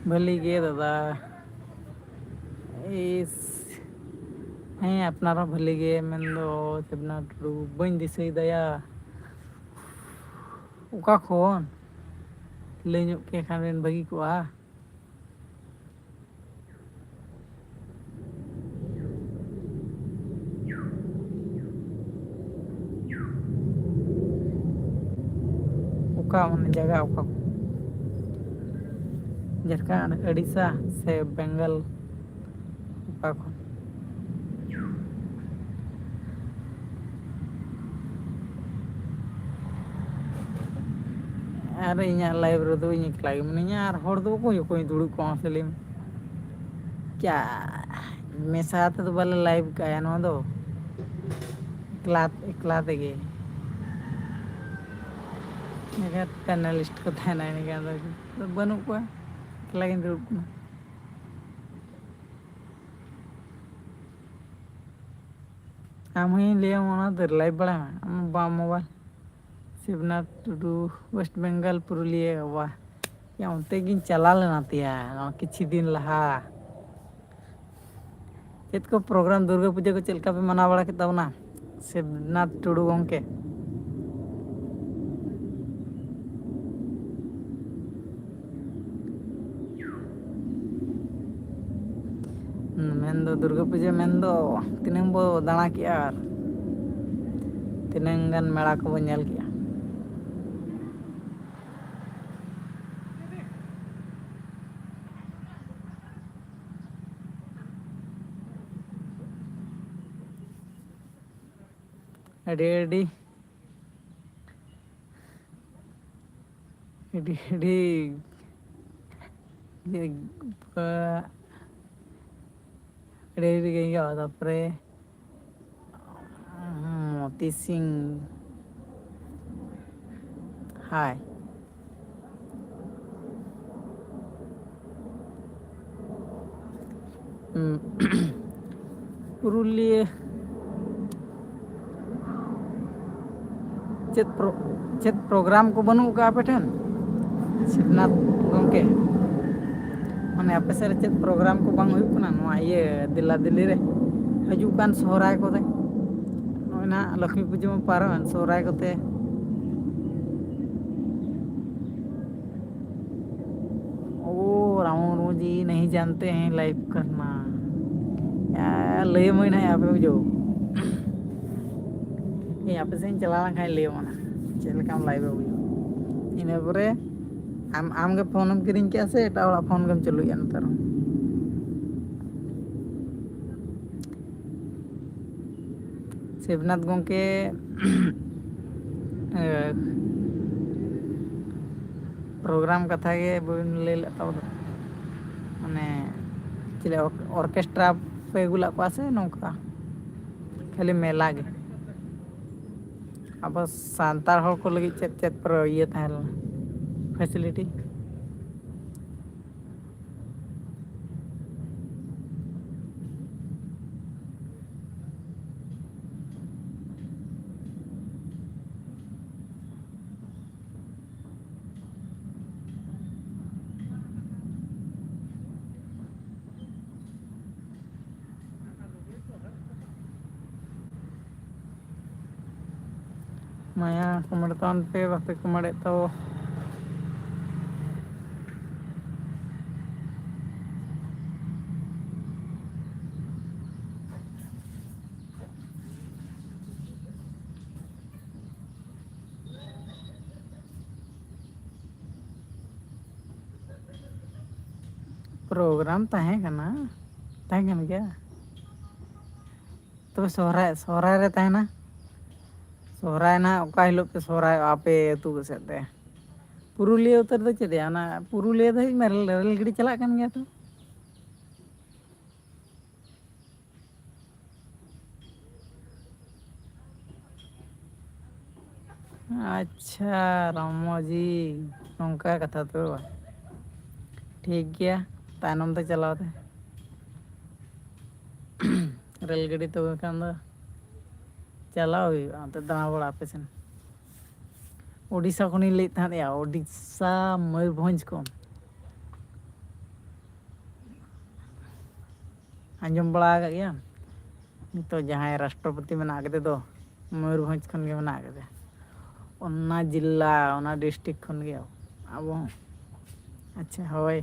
ᱵᱷᱟᱹᱞᱤ ᱜᱮ ᱫᱟᱫᱟ᱾ ᱤᱥ, ᱦᱮᱸ, ᱟᱯᱱᱟᱨ ᱦᱚᱸ ᱵᱷᱟᱹᱞᱤ ᱜᱮ, ᱢᱮᱱᱫᱚ ᱥᱤᱵᱱᱟᱛᱷ ᱴᱩᱰᱩ, ᱵᱟᱹᱧ ᱫᱤᱥᱟᱹᱭᱮᱫᱟ ᱭᱟ᱾ ᱚᱠᱟ ᱠᱷᱚᱱ? ᱞᱟᱹᱭ ᱧᱚᱜ ᱠᱮ ᱠᱷᱟᱱ ᱵᱮᱱ ᱵᱷᱟᱹᱜᱤ ᱠᱚᱜᱼᱟ᱾ ᱚᱠᱟ ᱢᱟᱱᱮ ᱡᱟᱭᱜᱟ ᱚᱠᱟ ᱠᱚ? ᱡᱷᱟᱲᱠᱷᱚᱸᱰ, ᱳᱰᱤᱥᱟ ᱥᱮ ᱵᱮᱝᱜᱚᱞ? ᱚᱠᱟ ᱠᱷᱚᱱ? ᱟᱨ ᱤᱧᱟᱹᱜ ᱞᱟᱭᱤᱵᱷ ᱨᱮᱫᱚ ᱤᱧ ᱮᱠᱞᱟ ᱜᱮ ᱢᱤᱱᱟᱹᱧᱟ, ᱟᱨ ᱦᱚᱲ ᱫᱚ ᱚᱠᱚᱭ ᱚᱠᱚᱭ ᱫᱩᱲᱩᱵ ᱠᱚᱜᱼᱟ ᱢᱟᱥᱮ ᱞᱟᱹᱭ ᱢᱮ? ᱠᱭᱟ ᱢᱮᱥᱟ ᱛᱮᱫᱚ ᱵᱟᱞᱮ ᱞᱟᱭᱤᱵᱷ ᱠᱟᱜᱼᱟ ᱱᱚᱣᱟ ᱫᱚ, ᱮᱠᱞᱟ, ᱮᱠᱞᱟ ᱛᱮᱜᱮ᱾ ᱮᱱᱠᱷᱟᱱ ᱯᱮᱱᱮᱞᱤᱥᱴ ᱠᱚ ᱛᱟᱦᱮᱱᱟ, ᱮᱱᱠᱷᱟᱱ ᱫᱚ ᱵᱟᱹᱱᱩᱜ ᱠᱚᱣᱟ, ᱮᱠᱞᱟ ᱜᱤᱧ ᱫᱩᱲᱩᱵ ᱠᱟᱱᱟ᱾ ᱟᱢ ᱦᱚᱸᱧ ᱞᱟᱹᱭᱟᱢ, ᱚᱱᱟ ᱫᱚ ᱞᱟᱭᱤᱵᱷ ᱵᱟᱲᱟᱭ ᱢᱮ, ᱟᱢ ᱵᱟᱢ ᱢᱳᱵᱟᱭᱤᱞ᱾ ᱥᱤᱵᱽᱱᱟᱛᱷ ᱴᱩᱰᱩ, ᱣᱮᱥᱴ ᱵᱮᱝᱜᱚᱞ, ᱯᱩᱨᱩᱞᱤᱭᱟᱹ᱾ ᱵᱟ, ᱭᱟ, ᱚᱱᱛᱮ ᱜᱤᱧ ᱪᱟᱞᱟᱣ ᱞᱮᱱᱟ ᱛᱮᱭᱟ, ᱱᱚᱣᱟ ᱠᱤᱪᱷᱩ ᱫᱤᱱ ᱞᱟᱦᱟ᱾ ᱪᱮᱫ ᱠᱚ ᱯᱨᱳᱜᱨᱟᱢ, ᱫᱩᱨᱜᱟᱹ ᱯᱩᱡᱟᱹ ᱠᱚ ᱪᱮᱫ ᱞᱮᱠᱟ ᱯᱮ ᱢᱟᱱᱟᱣ ᱵᱟᱲᱟ ᱠᱮᱫ ᱛᱟᱵᱚᱱᱟ, ᱥᱤᱵᱽᱱᱟᱛᱷ ᱴᱩᱰᱩ ᱜᱚᱢᱠᱮ? ᱦᱩᱸ, ᱢᱮᱱᱫᱚ ᱫᱩᱨᱜᱟᱹ ᱯᱩᱡᱟᱹ ᱢᱮᱱᱫᱚ ᱛᱤᱱᱟᱹᱝ ᱵᱚ ᱫᱟᱬᱟ ᱠᱮᱜᱼᱟ ᱟᱨ ᱛᱤᱱᱟᱹᱝ ᱜᱟᱱ ᱢᱮᱞᱟ ᱠᱚᱵᱚ ᱧᱮᱞ ᱠᱮᱜᱼᱟ᱾ ᱟᱹᱰᱤ, ᱟᱹᱰᱤ, ᱟᱹᱰᱤ, ᱟᱹᱰᱤ, ᱟᱹᱰᱤ, ᱟᱹᱰᱤ ᱜᱮ ᱦᱩᱭᱩᱜᱼᱟ᱾ ᱛᱟᱨᱯᱚᱨᱮ, ᱦᱩᱸ, ᱢᱚᱛᱤ ᱥᱤᱝ, ᱦᱟᱭ᱾ ᱦᱩᱸ᱾ ᱯᱩᱨᱩᱞᱤᱭᱟᱹ ᱪᱮᱫ ᱯᱨᱳ-, ᱪᱮᱫ ᱯᱨᱳᱜᱨᱟᱢ ᱠᱚ ᱵᱟᱹᱱᱩᱜ ᱟᱠᱟᱫᱼᱟ ᱟᱯᱮ ᱴᱷᱮᱱ? ᱥᱤᱵᱽᱱᱟᱛᱷ ᱜᱚᱢᱠᱮ, ᱢᱟᱱᱮ ᱟᱯᱮ ᱥᱮᱫ ᱨᱮ ᱪᱮᱫ ᱯᱨᱳᱜᱨᱟᱢ ᱠᱚ ᱵᱟᱝ ᱦᱩᱭᱩᱜ ᱠᱟᱱᱟ ᱱᱚᱣᱟ ᱤᱭᱟᱹ ᱫᱤᱞᱟ ᱫᱤᱞᱤ ᱨᱮ? ᱦᱤᱡᱩᱜ ᱠᱟᱱ ᱥᱚᱦᱨᱟᱭ ᱠᱚᱨᱮ ᱱᱚᱜᱼᱚᱭ ᱱᱟᱦᱟᱜ ᱞᱚᱠᱷᱢᱤ ᱯᱩᱡᱟᱹ ᱢᱟ ᱯᱟᱨᱚᱢᱮᱱ, ᱥᱚᱦᱨᱟᱭ ᱠᱚᱛᱮ᱾ ᱳ ᱨᱟᱢ ᱢᱩᱨᱢᱩ ᱡᱤ ᱱᱟᱦᱤ ᱡᱟᱱᱛᱮ ᱦᱮᱸ ᱞᱟᱭᱤᱵᱷ ᱠᱟᱨᱱᱟ᱾ ᱭᱟ, ᱞᱟᱹᱭ ᱟᱹᱢᱟᱹᱧ ᱱᱟᱦᱟᱜ ᱟᱯᱮ ᱵᱩᱡᱷᱟᱹᱣ᱾ ᱤᱧ ᱟᱯᱮ ᱥᱮᱫ ᱤᱧ ᱪᱟᱞᱟᱣ ᱞᱮᱱᱠᱷᱟᱱ ᱤᱧ ᱞᱟᱹᱭ ᱟᱢᱟ ᱱᱟᱦᱟᱜ ᱪᱮᱫ ᱞᱮᱠᱟᱢ ᱞᱟᱭᱤᱵᱷ ᱵᱩᱡᱷᱟᱹᱣ᱾ ᱤᱱᱟᱹ ᱯᱚᱨᱮ ᱟᱢ, ᱟᱢ ᱜᱮ ᱯᱷᱳᱱᱮᱢ ᱠᱤᱨᱤᱧ ᱠᱮᱜᱼᱟ ᱥᱮ ᱮᱴᱟᱜ ᱦᱚᱲᱟᱜ ᱯᱷᱳᱱ ᱜᱮᱢ ᱪᱟᱹᱞᱩᱭᱮᱜᱼᱟ ᱱᱮᱛᱟᱨ ᱦᱚᱸ? ᱥᱤᱵᱽᱱᱟᱛᱷ ᱜᱚᱢᱠᱮ, ᱮ, ᱯᱨᱳᱜᱨᱟᱢ ᱠᱟᱛᱷᱟ ᱜᱮ ᱵᱟᱹᱵᱤᱱ ᱞᱟᱹᱭ ᱞᱮᱫ ᱛᱟᱵᱚᱱᱟ᱾ ᱢᱟᱱᱮ ᱪᱮᱫ ᱞᱮᱠᱟ ᱚᱨ-, ᱚᱨᱠᱮᱥᱴᱨᱟ ᱯᱮ ᱟᱹᱜᱩ ᱞᱮᱫ ᱠᱚᱣᱟ ᱥᱮ ᱱᱚᱝᱠᱟ ᱠᱷᱟᱹᱞᱤ ᱢᱮᱞᱟ ᱜᱮ? ᱟᱵᱚ ᱥᱟᱱᱛᱟᱲ ᱦᱚᱲ ᱠᱚ ᱞᱟᱹᱜᱤᱫ ᱪᱮᱫ ᱪᱮᱫ ᱯᱨᱳ-, ᱤᱭᱟᱹ ᱛᱟᱦᱮᱸ ᱞᱮᱱᱟ, ᱯᱷᱮᱥᱤᱞᱤᱴᱤ? ᱢᱟᱭᱟ ᱠᱚᱢᱮᱰ ᱛᱟᱵᱚᱱ ᱯᱮ, ᱵᱟᱯᱮ ᱠᱚᱢᱮᱰᱮᱫ ᱛᱟᱵᱚ᱾ ᱯᱨᱳᱜᱨᱟᱢ ᱛᱟᱦᱮᱸ ᱠᱟᱱᱟ, ᱛᱟᱦᱮᱸ ᱠᱟᱱ ᱜᱮᱭᱟ᱾ ᱛᱚᱵᱮ ᱥᱚᱦᱨᱟᱭ, ᱥᱚᱦᱨᱟᱭ ᱨᱮ ᱛᱟᱦᱮᱱᱟ᱾ ᱥᱚᱦᱨᱟᱭ ᱱᱟᱦᱟᱜ ᱚᱠᱟ ᱦᱤᱞᱳᱜ ᱯᱮ ᱥᱚᱦᱨᱟᱭᱚᱜᱼᱟ ᱟᱯᱮ ᱟᱹᱛᱩ ᱥᱮᱫ ᱛᱮ? ᱯᱩᱨᱩᱞᱤᱭᱟᱹ ᱩᱛᱟᱹᱨ ᱫᱚ ᱪᱮᱫ ᱭᱟ? ᱚᱱᱟ ᱯᱩᱨᱩᱞᱤᱭᱟᱹ ᱫᱷᱟᱹᱵᱤᱡ ᱢᱟ ᱨᱮᱞ, ᱨᱮᱞ ᱜᱟᱹᱰᱤ ᱪᱟᱞᱟᱜ ᱠᱟᱱ ᱜᱮᱭᱟ ᱛᱚ᱾ ᱟᱪᱪᱷᱟ, ᱨᱟᱢᱚ ᱡᱤ, ᱱᱚᱝᱠᱟ ᱠᱟᱛᱷᱟ ᱛᱚ᱾ ᱴᱷᱤᱠ ᱜᱮᱭᱟ, ᱛᱟᱭᱱᱚᱢ ᱛᱮ ᱪᱟᱞᱟᱣ ᱛᱮ᱾ ᱨᱮᱹᱞ ᱜᱟᱹᱰᱤ ᱛᱚᱵᱮ ᱠᱷᱟᱱ ᱫᱚ ᱪᱟᱞᱟᱣ ᱦᱩᱭᱩᱜᱼᱟ, ᱚᱱᱛᱮ ᱫᱟᱬᱟ ᱵᱟᱲᱟ ᱟᱯᱮ ᱥᱮᱱ᱾ ᱳᱰᱤᱥᱟ ᱠᱷᱚᱱᱤᱧ ᱞᱟᱹᱭᱮᱫ ᱛᱟᱦᱮᱸᱫ ᱭᱟ, ᱳᱰᱤᱥᱟ, ᱢᱚᱭᱩᱨᱵᱷᱚᱸᱡᱽ ᱠᱷᱚᱱ᱾ ᱟᱸᱡᱚᱢ ᱵᱟᱲᱟ ᱟᱠᱟᱫ ᱜᱮᱭᱟᱢ? ᱱᱤᱛᱚᱜ ᱡᱟᱦᱟᱸᱭ ᱨᱟᱥᱴᱨᱚᱯᱚᱛᱤ ᱢᱮᱱᱟᱜ ᱟᱠᱟᱫᱮ ᱫᱚ, ᱢᱚᱭᱩᱨᱵᱷᱚᱸᱡᱽ ᱠᱷᱚᱱ ᱜᱮ ᱢᱮᱱᱟᱜ ᱟᱠᱟᱫᱮ᱾ ᱚᱱᱟ ᱡᱤᱞᱟ, ᱚᱱᱟ ᱰᱤᱥᱴᱨᱤᱠᱴ ᱠᱷᱚᱱ ᱜᱮ ᱟᱵᱚ ᱦᱚᱸ᱾ ᱟᱪᱪᱷᱟ, ᱦᱳᱭ᱾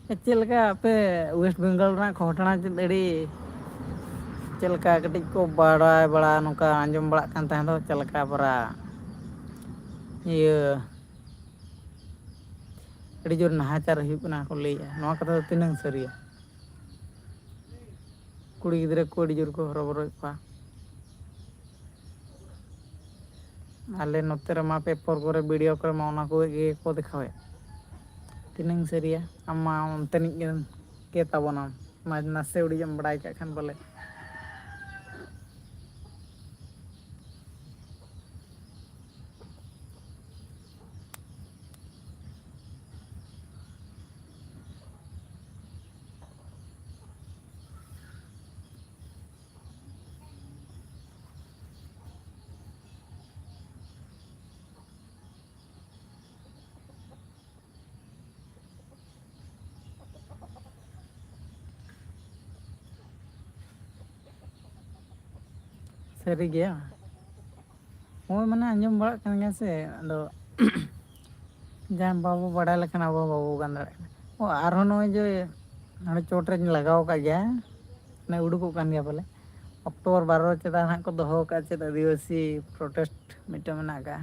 ᱪᱮᱫ ᱞᱮᱠᱟ ᱟᱯᱮ ᱳᱭᱮᱥᱴ ᱵᱮᱝᱜᱚᱞ ᱨᱮᱱᱟᱜ ᱜᱷᱚᱴᱚᱱᱟ ᱪᱮᱫ ᱟᱹᱰᱤ, ᱪᱮᱫ ᱞᱮᱠᱟ ᱠᱟᱹᱴᱤᱡ ᱠᱚ ᱵᱟᱲᱟᱭ ᱵᱟᱲᱟ, ᱱᱚᱝᱠᱟ ᱟᱸᱡᱚᱢ ᱵᱟᱲᱟᱜ ᱠᱟᱱ ᱛᱟᱦᱮᱸ ᱫᱚ, ᱪᱮᱫ ᱞᱮᱠᱟ ᱯᱟᱨᱟ ᱤᱭᱟᱹ ᱟᱹᱰᱤ ᱡᱳᱨ ᱱᱟᱦᱟᱪᱟᱨ ᱦᱩᱭᱩᱜ ᱠᱟᱱᱟ ᱠᱚ ᱞᱟᱹᱭᱮᱜᱼᱟ, ᱱᱚᱣᱟ ᱠᱟᱛᱷᱟ ᱫᱚ ᱛᱤᱱᱟᱹᱝ ᱥᱟᱹᱨᱤᱭᱟ? ᱠᱩᱲᱤ ᱜᱤᱫᱽᱨᱟᱹ ᱠᱚ ᱟᱹᱰᱤ ᱡᱳᱨ ᱠᱚ ᱦᱚᱨᱚᱵᱚᱨᱚᱭᱮᱫ ᱠᱚᱣᱟ᱾ ᱟᱞᱮ ᱱᱚᱛᱮ ᱨᱮᱢᱟ ᱯᱮᱯᱟᱨ ᱠᱚᱨᱮ, ᱵᱷᱤᱰᱤᱭᱳ ᱠᱚᱨᱮ ᱢᱟ ᱚᱱᱟ ᱠᱚᱜᱮ ᱠᱚ ᱫᱮᱠᱷᱟᱣᱮᱫ᱾ ᱛᱤᱱᱟᱹᱝ ᱥᱟᱹᱨᱤᱭᱟ? ᱟᱢ ᱢᱟ ᱚᱱᱛᱮᱱᱤᱡ ᱜᱮ ᱛᱟᱵᱚᱱᱟᱢ, ᱢᱟ ᱱᱟᱥᱮ ᱩᱰᱤᱡ ᱮᱢ ᱵᱟᱲᱟᱭ ᱠᱟᱜ ᱠᱷᱟᱱ ᱵᱚᱞᱮ᱾ ᱥᱟᱹᱨᱤ ᱜᱮᱭᱟ᱾ ᱦᱳᱭ, ᱢᱟᱱᱮ ᱟᱸᱡᱚᱢ ᱵᱟᱲᱟᱜ ᱠᱟᱱ ᱜᱮᱭᱟ ᱥᱮ, ᱟᱫᱚ ᱡᱟᱦᱟᱸ ᱵᱟᱵᱚ ᱵᱟᱲᱟᱭ ᱞᱮᱠᱷᱟᱱ ᱟᱵᱚ ᱵᱟᱵᱚ ᱜᱟᱱ ᱫᱟᱲᱮᱭᱟᱜ ᱠᱟᱱᱟ᱾ ᱚ, ᱟᱨᱦᱚᱸ ᱱᱚᱜᱼᱚᱭ ᱡᱮ ᱱᱚᱰᱮ ᱪᱚᱴ ᱨᱮᱧ ᱞᱟᱜᱟᱣ ᱟᱠᱟᱫ ᱜᱮᱭᱟ, ᱢᱟᱱᱮ ᱩᱰᱩᱠᱚᱜ ᱠᱟᱱ ᱜᱮᱭᱟ ᱵᱚᱞᱮ᱾ ᱚᱠᱴᱳᱵᱚᱨ ᱵᱟᱨᱚ ᱪᱮᱛᱟᱱ ᱦᱟᱸᱜ ᱠᱚ ᱫᱚᱦᱚ ᱟᱠᱟᱫᱼᱟ, ᱪᱮᱫ ᱟᱹᱫᱤᱵᱟᱹᱥᱤ ᱯᱨᱚᱴᱮᱥᱴ ᱢᱤᱫᱴᱟᱝ ᱢᱮᱱᱟᱜ ᱟᱠᱟᱫᱼᱟ᱾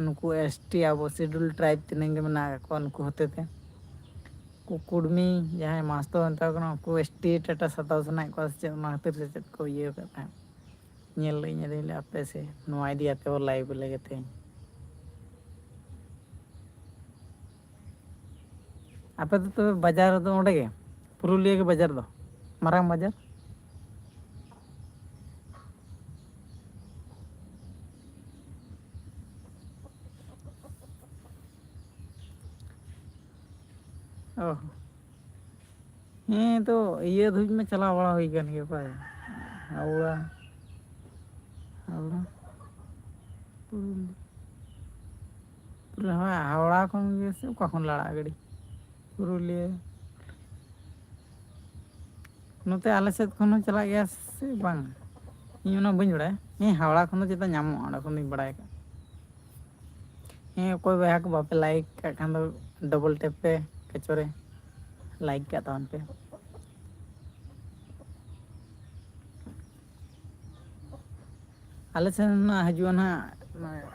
ᱱᱩᱠᱩ ᱮᱥ ᱴᱤ ᱟᱵᱚ ᱥᱤᱰᱩᱞ ᱴᱨᱟᱭᱤᱵᱽ ᱛᱤᱱᱟᱹᱝ ᱜᱮ ᱢᱮᱱᱟᱜ ᱟᱠᱟᱫ ᱠᱚᱣᱟ, ᱱᱩᱠᱩ ᱦᱚᱛᱮ ᱛᱮ᱾ ᱩᱱᱠᱩ ᱠᱩᱲᱢᱤ ᱡᱟᱦᱟᱸᱭ ᱢᱟᱥᱛᱚ ᱢᱮᱛᱟ ᱠᱚ ᱠᱟᱱᱟ, ᱩᱱᱠᱩ ᱮᱥ ᱴᱤ ᱴᱟᱴᱟ ᱥᱟᱛᱟᱣ ᱥᱟᱱᱟᱭᱮᱫ ᱠᱚᱣᱟ ᱥᱮ ᱪᱮᱫ, ᱚᱱᱟ ᱠᱷᱟᱹᱛᱤᱨ ᱥᱮ ᱪᱮᱫ ᱠᱚ ᱤᱭᱟᱹ ᱟᱠᱟᱫ ᱛᱟᱦᱮᱸᱫ᱾ ᱧᱮᱞ ᱞᱮᱫᱟᱹᱧ, ᱟᱫᱚᱧ ᱞᱟᱹᱭᱟ ᱦᱟᱯᱮ ᱥᱮ ᱱᱚᱣᱟ ᱤᱫᱤ ᱠᱟᱛᱮ ᱵᱚ ᱞᱟᱭᱤᱵᱷ ᱞᱮᱜᱮ ᱛᱮᱦᱮᱧ᱾ ᱟᱯᱮ ᱫᱚ ᱛᱚᱵᱮ ᱵᱟᱡᱟᱨ ᱫᱚ ᱚᱸᱰᱮ ᱜᱮ, ᱯᱩᱨᱩᱞᱤᱭᱟᱹ ᱜᱮ ᱵᱟᱡᱟᱨ ᱫᱚ, ᱢᱟᱨᱟᱝ ᱵᱟᱡᱟᱨ? ᱚ᱾ ᱦᱮᱸ, ᱛᱚ ᱤᱭᱟᱹ ᱫᱷᱟᱹᱵᱤᱡ ᱢᱟ ᱪᱟᱞᱟᱣ ᱵᱟᱲᱟ ᱦᱩᱭ ᱠᱟᱱ ᱜᱮᱭᱟ ᱯᱨᱟᱭ᱾ ᱦᱟᱣᱲᱟ, ᱦᱟᱣᱲᱟ, ᱯᱩᱨᱩᱞᱤᱭᱟᱹ᱾ ᱯᱩᱨᱟᱹ ᱦᱳᱭ, ᱦᱟᱣᱲᱟ ᱠᱷᱚᱱ ᱜᱮ ᱥᱮ ᱚᱠᱟ ᱠᱷᱚᱱ ᱞᱮ ᱟᱲᱟᱜᱟ ᱜᱟᱹᱰᱤ? ᱯᱩᱨᱩᱞᱤᱭᱟᱹ᱾ ᱱᱚᱛᱮ ᱟᱞᱮ ᱥᱮᱫ ᱠᱷᱚᱱ ᱦᱚᱸ ᱪᱟᱞᱟᱜ ᱜᱮᱭᱟ ᱥᱮ ᱵᱟᱝ? ᱤᱧ ᱚᱱᱟ ᱵᱟᱹᱧ ᱵᱟᱲᱟᱭᱟ᱾ ᱦᱮᱸ, ᱦᱟᱣᱲᱟ ᱠᱷᱚᱱ ᱫᱚ ᱪᱮᱫᱟᱜ ᱧᱟᱢᱚᱜᱼᱟ, ᱚᱸᱰᱮ ᱠᱷᱚᱱ ᱫᱚᱧ ᱵᱟᱲᱟᱭ ᱟᱠᱟᱫᱼᱟ᱾ ᱦᱮᱸ, ᱚᱠᱚᱭ ᱵᱚᱭᱦᱟ ᱠᱚ ᱵᱟᱯᱮ ᱞᱟᱭᱤᱠ ᱠᱟᱜ ᱠᱷᱟᱱ ᱫᱚ ᱰᱚᱵᱚᱞ ᱴᱮᱯ ᱯᱮ, ᱪᱚᱨᱮ ᱞᱟᱭᱤᱠ ᱠᱟᱜ ᱛᱟᱵᱚᱱ ᱯᱮ᱾ ᱟᱞᱮ ᱥᱮᱱ ᱱᱟᱜ ᱦᱤᱡᱩᱜᱼᱟ ᱱᱟᱜ,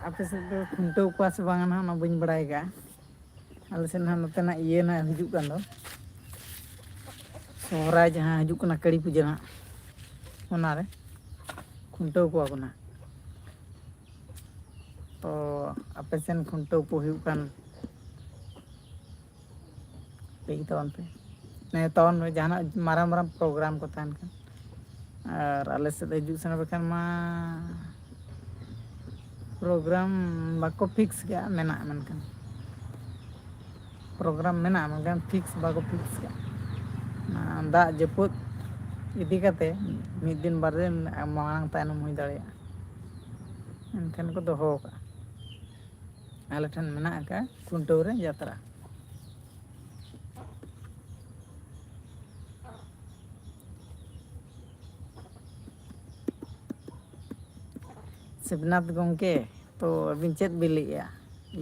ᱟᱯᱮ ᱥᱮᱫ ᱫᱚ ᱠᱷᱩᱱᱴᱟᱹᱣ ᱠᱚᱣᱟ ᱥᱮ ᱵᱟᱝᱟ ᱱᱟᱜ, ᱚᱱᱟ ᱵᱟᱹᱧ ᱵᱟᱲᱟᱭ ᱠᱟᱜᱼᱟ᱾ ᱟᱞᱮ ᱥᱮᱫ ᱱᱟᱜ ᱱᱚᱛᱮᱱᱟᱜ ᱤᱭᱟᱹ ᱱᱟᱜ ᱦᱤᱡᱩᱜ ᱠᱟᱱ ᱫᱚ, ᱥᱚᱦᱨᱟᱭ ᱡᱟᱦᱟᱸ ᱦᱤᱡᱩᱜ ᱠᱟᱱᱟ, ᱠᱟᱹᱲᱤ ᱯᱩᱡᱟᱹ ᱱᱟᱜ, ᱚᱱᱟᱨᱮ ᱠᱷᱩᱱᱴᱟᱹᱣ ᱠᱚᱣᱟ ᱠᱚ ᱱᱟᱜ᱾ ᱛᱚ ᱟᱯᱮ ᱥᱮᱱ ᱠᱷᱩᱱᱴᱟᱹᱣ ᱠᱚ ᱦᱩᱭᱩᱜ ᱠᱷᱟᱱ, ᱞᱟᱹᱭ ᱛᱟᱵᱚᱱ ᱯᱮ᱾ ᱱᱮᱣᱛᱟᱵᱚᱱ ᱯᱮ, ᱡᱟᱦᱟᱱᱟᱜ ᱢᱟᱨᱟᱝ ᱢᱟᱨᱟᱝ ᱯᱨᱳᱜᱨᱟᱢ ᱠᱚ ᱛᱟᱦᱮᱱ ᱠᱷᱟᱱ᱾ ᱟᱨ ᱟᱞᱮ ᱥᱮᱫ ᱦᱤᱡᱩᱜ ᱥᱮᱱᱚᱜ ᱯᱮ ᱠᱷᱟᱱ ᱢᱟ, ᱯᱨᱳᱜᱨᱟᱢ ᱵᱟᱠᱚ ᱯᱷᱤᱠᱥ ᱠᱟᱜᱼᱟ, ᱢᱮᱱᱟᱜᱼᱟ ᱢᱮᱱᱠᱷᱟᱱ᱾ ᱯᱨᱳᱜᱨᱟᱢ ᱢᱮᱱᱟᱜᱼᱟ, ᱢᱮᱱᱠᱷᱟᱱ ᱯᱷᱤᱠᱥ ᱵᱟᱠᱚ ᱯᱷᱤᱠᱥ ᱠᱟᱜᱼᱟ᱾ ᱚᱱᱟ ᱫᱟᱜ ᱡᱟᱹᱯᱩᱫ ᱤᱫᱤ ᱠᱟᱛᱮ ᱢᱤᱫ ᱫᱤᱱ ᱵᱟᱨ ᱫᱤᱱ ᱢᱟᱲᱟᱝ ᱛᱟᱭᱱᱚᱢ ᱦᱩᱭ ᱫᱟᱲᱮᱭᱟᱜᱼᱟ, ᱮᱱᱠᱷᱟᱱ ᱠᱚ ᱫᱚᱦᱚ ᱠᱟᱜᱼᱟ᱾ ᱟᱞᱮ ᱴᱷᱮᱱ ᱢᱮᱱᱟᱜ ᱟᱠᱟᱫ ᱠᱷᱩᱱᱴᱟᱹᱣ ᱨᱮ ᱡᱟᱛᱨᱟ᱾ ᱥᱤᱵᱱᱟᱛᱷ ᱜᱚᱢᱠᱮ, ᱛᱚ ᱟᱹᱵᱤᱱ ᱪᱮᱫ ᱵᱤᱱ ᱞᱟᱹᱭᱮᱜᱼᱟ?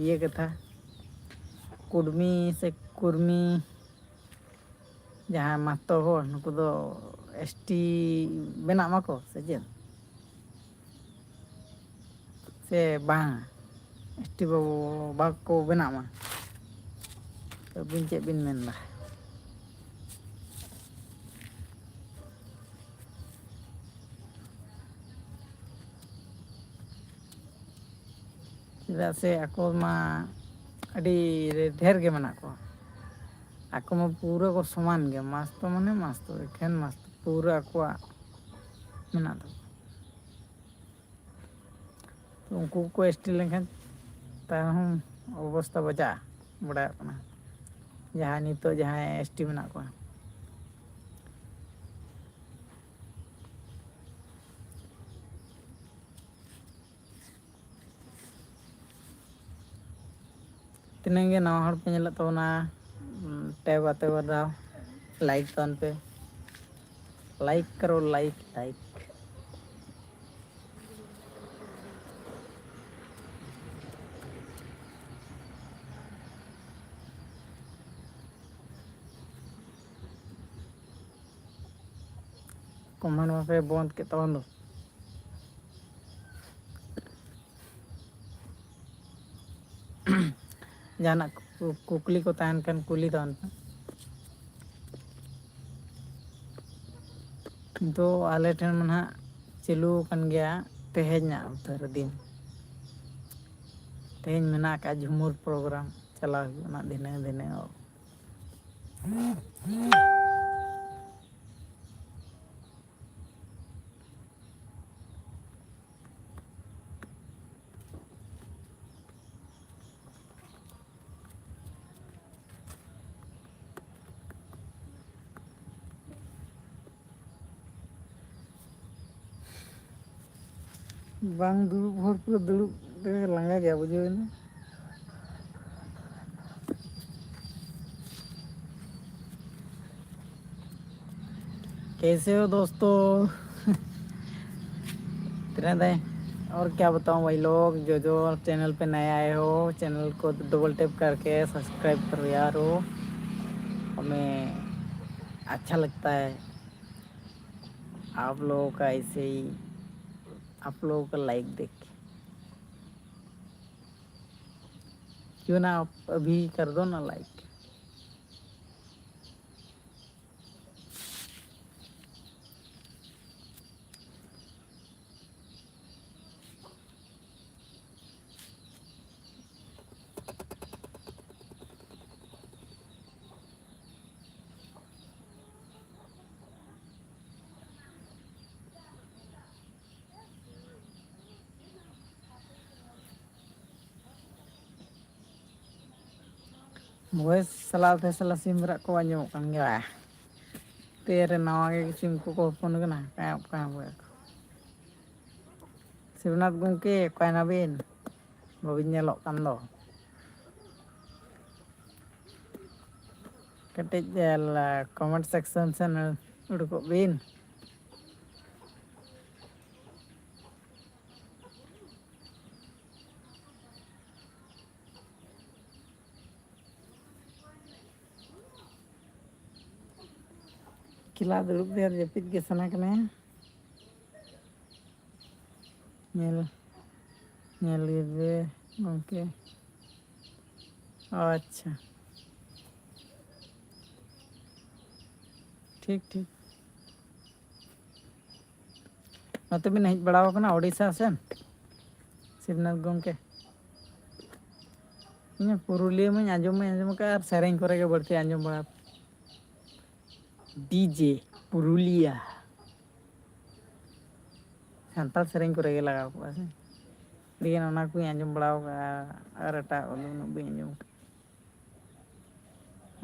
ᱤᱭᱟᱹ ᱠᱟᱛᱷᱟ, ᱠᱩᱲᱢᱤ ᱥᱮ ᱠᱩᱨᱢᱤ ᱡᱟᱦᱟᱸᱭ ᱢᱟᱥᱴᱚᱨ ᱦᱚᱲ, ᱱᱩᱠᱩ ᱫᱚ ᱮᱥ ᱴᱤ ᱵᱮᱱᱟᱜ ᱢᱟᱠᱚ ᱥᱮ ᱪᱮᱫ? ᱥᱮ ᱵᱟᱝ, ᱮᱥ ᱴᱤ ᱵᱟᱵᱚ ᱵᱟᱠᱚ ᱵᱮᱱᱟᱜ ᱢᱟ? ᱟᱹᱵᱤᱱ ᱪᱮᱫ ᱵᱤᱱ ᱢᱮᱱᱫᱟ? ᱪᱮᱫᱟᱜ ᱥᱮ ᱟᱠᱚ ᱢᱟ ᱟᱹᱰᱤ ᱰᱷᱮᱨ ᱜᱮ ᱢᱮᱱᱟᱜ ᱠᱚᱣᱟ᱾ ᱟᱠᱚ ᱢᱟ ᱯᱩᱨᱟᱹ ᱠᱚ ᱥᱚᱢᱟᱱ ᱜᱮᱭᱟ, ᱢᱟᱥᱛᱚ ᱢᱟᱱᱮ ᱢᱟᱥᱛᱚ, ᱮᱠᱷᱮᱱ ᱢᱟᱥᱛᱚ, ᱯᱩᱨᱟᱹ ᱟᱠᱚᱣᱟᱜ ᱢᱮᱱᱟᱜ ᱛᱟᱠᱚᱣᱟ᱾ ᱛᱚ ᱩᱱᱠᱩ ᱠᱚ ᱮᱥ ᱴᱤ ᱞᱮᱱᱠᱷᱟᱱ ᱛᱟᱦᱚᱸ ᱚᱵᱚᱥᱛᱟ ᱵᱟᱡᱟᱜᱼᱟ, ᱵᱟᱰᱟᱭᱚᱜ ᱠᱟᱱᱟ᱾ ᱡᱟᱦᱟᱸᱭ ᱱᱤᱛᱚᱜ ᱡᱟᱦᱟᱸᱭ ᱮᱥ ᱴᱤ ᱢᱮᱱᱟᱜ ᱠᱚᱣᱟ, ᱛᱤᱱᱟᱹᱜ ᱜᱮ ᱱᱟᱣᱟ ᱦᱚᱲ ᱯᱮ ᱧᱮᱞᱮᱫ ᱛᱟᱵᱚᱱᱟ, ᱴᱮᱯ ᱟᱛᱮ ᱵᱟᱨ ᱫᱷᱟᱣ ᱞᱟᱭᱤᱠ ᱛᱟᱵᱚᱱ ᱯᱮ᱾ ᱞᱟᱭᱤᱠ ᱠᱟᱨᱳ, ᱞᱟᱭᱤᱠ, ᱞᱟᱭᱤᱠ᱾ ᱠᱚᱢᱮᱱᱴ ᱢᱟᱯᱮ ᱵᱚᱱᱫ ᱠᱮᱫ ᱛᱟᱵᱚᱱ ᱫᱚ᱾ ᱡᱟᱦᱟᱱᱟᱜ ᱠᱩ-, ᱠᱩᱠᱞᱤ ᱠᱚ ᱛᱟᱦᱮᱱ ᱠᱷᱟᱱ ᱠᱩᱞᱤ ᱛᱟᱵᱚᱱ ᱯᱮ᱾ ᱱᱤᱛᱚᱜ ᱟᱞᱮ ᱴᱷᱮᱱ ᱢᱟ ᱱᱟᱦᱟᱜ ᱪᱟᱹᱞᱩ ᱟᱠᱟᱱ ᱜᱮᱭᱟ ᱛᱮᱦᱮᱧᱟᱜ ᱩᱛᱟᱹᱨ ᱫᱤᱱ᱾ ᱛᱮᱦᱮᱧ ᱢᱮᱱᱟᱜ ᱟᱠᱟᱫ ᱡᱷᱩᱢᱩᱨ ᱯᱨᱳᱜᱨᱟᱢ, ᱪᱟᱞᱟᱣ ᱦᱩᱭᱩᱜᱼᱟ ᱱᱟᱦᱟᱜ ᱫᱷᱤᱱᱟᱹᱝ ᱫᱷᱤᱱᱟᱹᱝ᱾ ᱵᱟᱝ ᱫᱩᱲᱩᱵ ᱦᱚᱲ ᱠᱚ ᱫᱩᱲᱩᱵ ᱛᱮ ᱞᱟᱸᱜᱟ ᱜᱮᱭᱟ, ᱵᱩᱡᱷᱟᱹᱣ ᱮᱱᱟ᱾ कैसे हो दोस्तों? इतने दें। और क्या बताऊं भाई लोग, जो जो चैनल पे नए आए हो, चैनल को डबल टैप करके सब्सक्राइब करो यार। वो हमें अच्छा लगता है आप लोगों का ऐसे ही, आप लोगों का लाइक देख के। क्यों ना आप अभी कर दो ना लाइक। ᱵᱷᱚᱭᱮᱥ ᱥᱟᱞᱟᱜ ᱛᱮ ᱥᱟᱞᱟᱜ ᱥᱤᱢ ᱨᱟᱜ ᱠᱚ ᱟᱸᱡᱚᱢᱚᱜ ᱠᱟᱱ ᱜᱮᱭᱟ᱾ ᱛᱮ ᱨᱮ ᱱᱟᱣᱟ ᱜᱮ ᱥᱤᱢ ᱠᱚᱠᱚ ᱦᱚᱯᱚᱱ ᱠᱟᱱᱟ, ᱠᱟᱭᱚᱜ ᱠᱟᱱᱟ ᱵᱚᱭᱦᱟ ᱠᱚ᱾ ᱥᱤᱵᱱᱟᱛᱷ ᱜᱚᱢᱠᱮ, ᱚᱠᱟᱭ ᱱᱟᱵᱤᱱ? ᱵᱟᱵᱤᱱ ᱧᱮᱞᱚᱜ ᱠᱟᱱ ᱫᱚ᱾ ᱠᱟᱹᱴᱤᱡ, ᱮ, ᱞᱟ-, comment section ᱥᱮᱱ ᱩᱰᱩᱠᱚᱜ ᱵᱤᱱ᱾ ᱮᱠᱞᱟ ᱫᱩᱲᱩᱵ ᱨᱮ ᱟᱨ ᱡᱟᱹᱯᱤᱫ ᱜᱮ ᱥᱟᱱᱟ ᱠᱟᱱᱟ᱾ ᱧᱮᱞ, ᱧᱮᱞ ᱜᱮ ᱜᱚᱢᱠᱮ᱾ ᱚ, ᱟᱪᱪᱷᱟ᱾ ᱴᱷᱤᱠ, ᱴᱷᱤᱠ᱾ ᱱᱚᱛᱮ ᱵᱤᱱ ᱦᱮᱡ ᱵᱟᱲᱟ ᱟᱠᱟᱱᱟ ᱳᱰᱤᱥᱟ ᱥᱮᱱ, ᱥᱤᱵᱽᱱᱟᱛᱷ ᱜᱚᱢᱠᱮ? ᱤᱧ ᱯᱩᱨᱩᱞᱤᱭᱟᱹ ᱢᱟᱧ ᱟᱸᱡᱚᱢ ᱢᱟᱧ ᱟᱸᱡᱚᱢ ᱟᱠᱟᱫᱼᱟ, ᱟᱨ ᱥᱮᱨᱮᱧ ᱠᱚᱨᱮ ᱜᱮ ᱵᱟᱹᱲᱛᱤ ᱟᱸᱡᱚᱢ ᱵᱟᱲᱟ᱾ ᱰᱤᱡᱮ ᱯᱩᱨᱩᱞᱤᱭᱟ᱾ ᱥᱟᱱᱛᱟᱲ ᱥᱮᱨᱮᱧ ᱠᱚᱨᱮ ᱜᱮ ᱞᱟᱜᱟᱣ ᱠᱚᱜᱼᱟ ᱥᱮ᱾ ᱟᱹᱰᱤᱜᱟᱱ ᱚᱱᱟ ᱠᱚᱧ ᱟᱸᱡᱚᱢ ᱵᱟᱲᱟ ᱟᱠᱟᱫᱼᱟ, ᱟᱨ ᱮᱴᱟᱜ ᱠᱚᱫᱚ ᱩᱱᱟᱹᱜ ᱵᱟᱹᱧ ᱟᱸᱡᱚᱢ ᱟᱠᱟᱫᱼᱟ᱾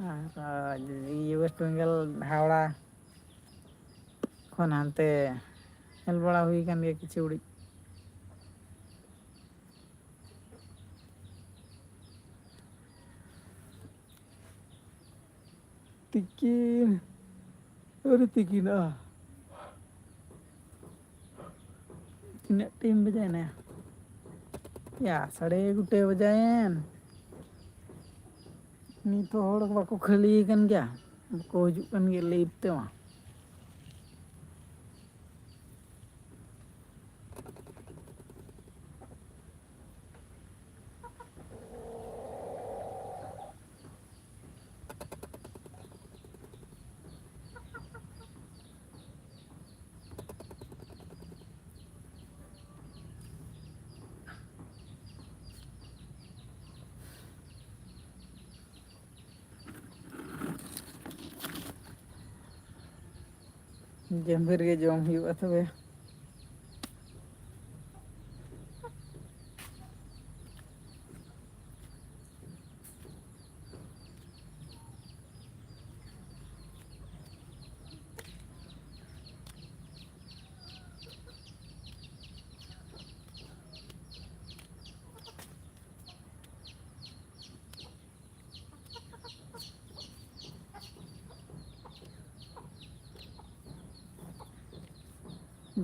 ᱟᱨ ᱤᱭᱟᱹ, ᱳᱭᱮᱥᱴ ᱵᱮᱝᱜᱚᱞ, ᱦᱟᱣᱲᱟ ᱠᱷᱚᱱ ᱦᱟᱱᱛᱮ ᱧᱮᱞ ᱵᱟᱲᱟ ᱦᱩᱭ ᱟᱠᱟᱱ ᱜᱮᱭᱟ ᱠᱤᱪᱷᱩ ᱜᱷᱟᱹᱲᱤᱡ᱾ ᱛᱤᱠᱤᱱ, ᱟᱹᱣᱨᱤ ᱛᱤᱠᱤᱱᱚᱜᱼᱟ᱾ ᱛᱤᱱᱟᱹᱜ ᱴᱟᱭᱤᱢ ᱵᱟᱡᱟᱭᱮᱱᱟ? ᱭᱟ, ᱥᱟᱲᱮ ᱮᱜᱟᱨᱚᱴᱟ ᱵᱟᱡᱟᱭᱮᱱ᱾ ᱱᱤᱛ ᱦᱚᱸ ᱦᱚᱲ ᱵᱟᱠᱚ ᱠᱷᱟᱹᱞᱤ ᱟᱠᱟᱱ ᱜᱮᱭᱟ, ᱵᱟᱠᱚ ᱦᱤᱡᱩᱜ ᱠᱟᱱ ᱜᱮᱭᱟ ᱞᱟᱭᱤᱵᱷ ᱛᱮᱢᱟ᱾ ᱜᱮᱢᱵᱷᱤᱨ ᱜᱮ ᱡᱚᱢ ᱦᱩᱭᱩᱜᱼᱟ ᱛᱚᱵᱮ᱾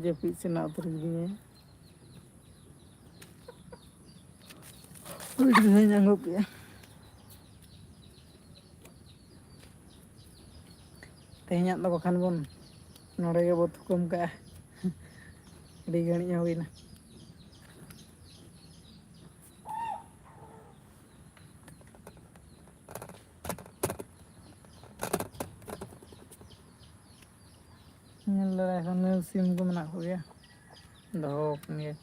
ᱡᱟᱹᱯᱤᱫ ᱥᱟᱱᱟ ᱩᱛᱟᱹᱨ ᱠᱤᱫᱤᱧᱟ᱾ ᱟᱹᱰᱤ ᱰᱷᱮᱨ ᱟᱸᱜᱚᱵ ᱠᱮᱜᱼᱟ᱾ ᱛᱮᱦᱮᱧᱟᱜ ᱫᱚ ᱵᱟᱠᱷᱟᱱ ᱵᱚᱱ ᱱᱚᱰᱮ ᱜᱮᱵᱚ ᱛᱷᱩᱠᱟᱹᱢ ᱠᱟᱜᱼᱟ᱾ ᱟᱹᱰᱤ ᱜᱷᱟᱹᱲᱤᱡ ᱦᱚᱸ ᱦᱩᱭᱱᱟ᱾ ᱧᱮᱞ ᱫᱟᱲᱮᱭᱟᱜ ᱠᱟᱱ ᱥᱤᱢ ᱠᱚ ᱢᱮᱱᱟᱜ ᱠᱚᱜᱮᱭᱟ, ᱫᱚᱦᱚ ᱟᱠᱟᱱ ᱜᱮᱭᱟ᱾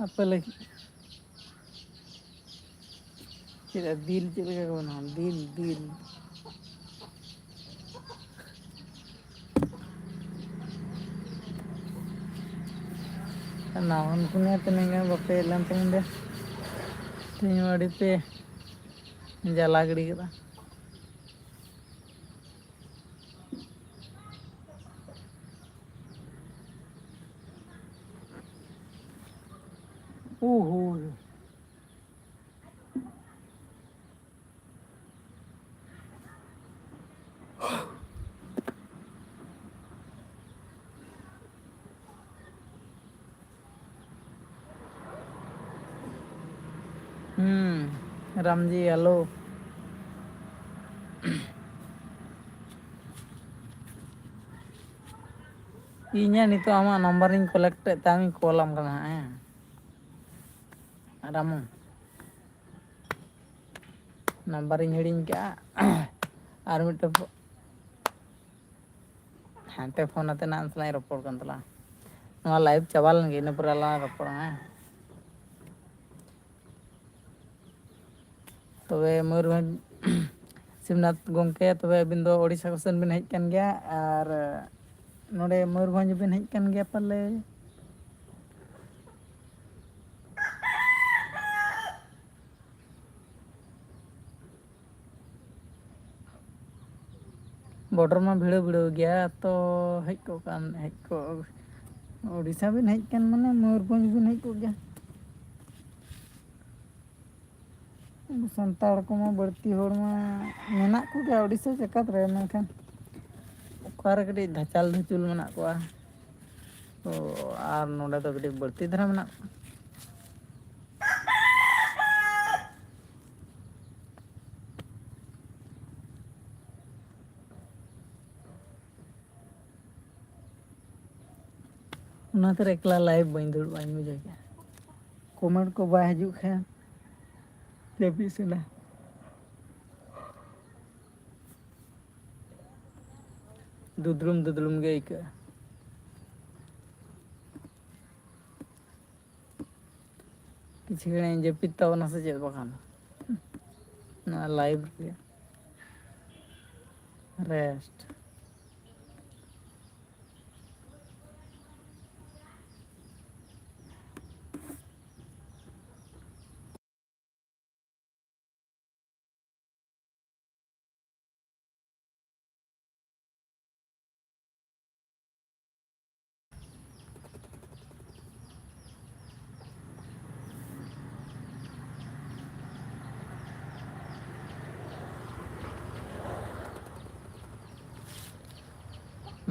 ᱟᱯᱮ ᱞᱟᱹᱜᱤᱫ ᱪᱮᱫ ᱫᱤᱞ ᱪᱮᱫ ᱞᱮᱠᱟ ᱠᱚ ᱵᱮᱱᱟᱣᱟ? ᱫᱤᱞ, ᱫᱤᱞ᱾ ᱱᱟᱣᱟᱱ ᱠᱚ ᱱᱤᱭᱟᱹ ᱛᱤᱱᱟᱹᱜ ᱜᱟᱱ ᱵᱟᱯᱮ ᱦᱮᱡ ᱞᱮᱱ ᱛᱟᱦᱮᱸ ᱧᱤᱫᱟᱹ᱾ ᱛᱮᱦᱮᱧ ᱢᱟ ᱟᱹᱰᱤ ᱯᱮ ᱡᱟᱞᱟ ᱜᱤᱰᱤ ᱠᱮᱫᱟ᱾ ᱳᱦᱳ᱾ ᱦᱩᱸ, ᱨᱟᱢᱡᱤ, hello᱾ ᱤᱧᱟᱹᱜ ᱱᱤᱛᱚᱜ ᱟᱢᱟᱜ ᱱᱟᱢᱵᱟᱨᱤᱧ ᱠᱚᱞᱮᱠᱴ ᱮᱫ ᱛᱟᱢ, ᱤᱧ ᱠᱚᱞᱟᱢ ᱠᱟᱱᱟ ᱦᱟᱸᱜ, ᱦᱮᱸ? ᱨᱟᱢᱩ, ᱱᱟᱢᱵᱟᱨᱤᱧ ᱦᱤᱲᱤᱧ ᱠᱟᱜᱼᱟ᱾ ᱟᱨ ᱢᱤᱫᱴᱮᱱ ᱯᱷᱳ-, ᱦᱟᱱᱛᱮ ᱯᱷᱳᱱ ᱟᱛᱮ ᱱᱟᱜ ᱥᱟᱞᱟᱜ ᱤᱧ ᱨᱚᱯᱚᱲ ᱠᱟᱱ ᱛᱟᱞᱟᱝ᱾ ᱱᱚᱣᱟ ᱞᱟᱭᱤᱵᱷ ᱪᱟᱵᱟ ᱞᱮᱱ ᱜᱮ, ᱤᱱᱟᱹ ᱯᱚᱨᱮ ᱟᱞᱟᱝ ᱨᱚᱯᱚᱲᱟ, ᱦᱮᱸ? ᱛᱚᱵᱮ ᱢᱚᱭᱩᱨᱵᱷᱚᱸᱡᱽ, ᱥᱤᱵᱽᱱᱟᱛᱷ ᱜᱚᱢᱠᱮ, ᱛᱚᱵᱮ ᱟᱹᱵᱤᱱ ᱫᱚ ᱳᱰᱤᱥᱟ ᱠᱚ ᱥᱮᱱ ᱵᱤᱱ ᱦᱮᱡ ᱠᱟᱱ ᱜᱮᱭᱟ, ᱟᱨ ᱱᱚᱰᱮ ᱢᱚᱭᱩᱨᱵᱷᱚᱸᱡᱽ ᱵᱤᱱ ᱦᱮᱡ ᱠᱟᱱ ᱜᱮᱭᱟ ᱯᱟᱞᱮ? ᱵᱚᱰᱚᱨ ᱢᱟ ᱵᱷᱤᱲᱟᱹᱣ ᱵᱷᱤᱲᱟᱹᱣ ᱜᱮᱭᱟ, ᱛᱚ ᱦᱮᱡ ᱠᱚᱜ ᱠᱟᱱ, ᱦᱮᱡ ᱠᱚᱜ, ᱳᱰᱤᱥᱟ ᱵᱤᱱ ᱦᱮᱡ ᱠᱟᱱ ᱢᱟᱱᱮ ᱢᱚᱭᱩᱨᱵᱷᱚᱸᱡᱽ ᱵᱤᱱ ᱦᱮᱡ ᱠᱚᱜ ᱜᱮᱭᱟ᱾ ᱟᱵᱚ ᱥᱟᱱᱛᱟᱲ ᱠᱚᱢᱟ ᱵᱟᱹᱲᱛᱤ ᱦᱚᱲ ᱢᱟ ᱢᱮᱱᱟᱜ ᱠᱚᱜᱮᱭᱟ ᱳᱰᱤᱥᱟ ᱡᱟᱠᱟᱛ ᱨᱮ, ᱢᱮᱱᱠᱷᱟᱱ ᱚᱠᱟᱨᱮ ᱠᱟᱹᱴᱤᱡ ᱫᱷᱟᱪᱟᱞ ᱫᱷᱩᱪᱩᱞ ᱢᱮᱱᱟᱜ ᱠᱚᱣᱟ᱾ ᱛᱚ ᱟᱨ ᱱᱚᱰᱮ ᱫᱚ ᱠᱟᱹᱴᱤᱡ ᱵᱟᱹᱲᱛᱤ ᱫᱷᱟᱨᱟ ᱢᱮᱱᱟᱜ ᱠᱚᱣᱟ᱾ ᱚᱱᱟᱛᱮ ᱮᱠᱞᱟ ᱞᱟᱭᱤᱵᱷ ᱵᱟᱹᱧ ᱫᱩᱲᱩᱵᱼᱟ, ᱤᱧ ᱵᱩᱡᱷᱟᱹᱣ ᱠᱮᱫᱼᱟ᱾ ᱠᱚᱢᱮᱱᱴ ᱠᱚ ᱵᱟᱭ ᱦᱤᱡᱩᱜ ᱠᱷᱟᱱ ᱡᱟᱹᱯᱤᱫ ᱥᱟᱱᱟ᱾ ᱫᱩᱫᱽᱲᱩᱢ ᱫᱩᱫᱽᱲᱩᱢ ᱜᱮ ᱟᱹᱭᱠᱟᱹᱜᱼᱟ᱾ ᱠᱤᱪᱷᱩ ᱜᱷᱟᱹᱲᱤᱡ ᱤᱧ ᱡᱟᱹᱯᱤᱫ ᱛᱟᱵᱚᱱᱟ ᱥᱮ ᱪᱮᱫ ᱵᱟᱠᱷᱟᱱ? ᱱᱚᱣᱟ ᱞᱟᱭᱤᱵᱷ ᱨᱮ ᱨᱮᱥᱴ᱾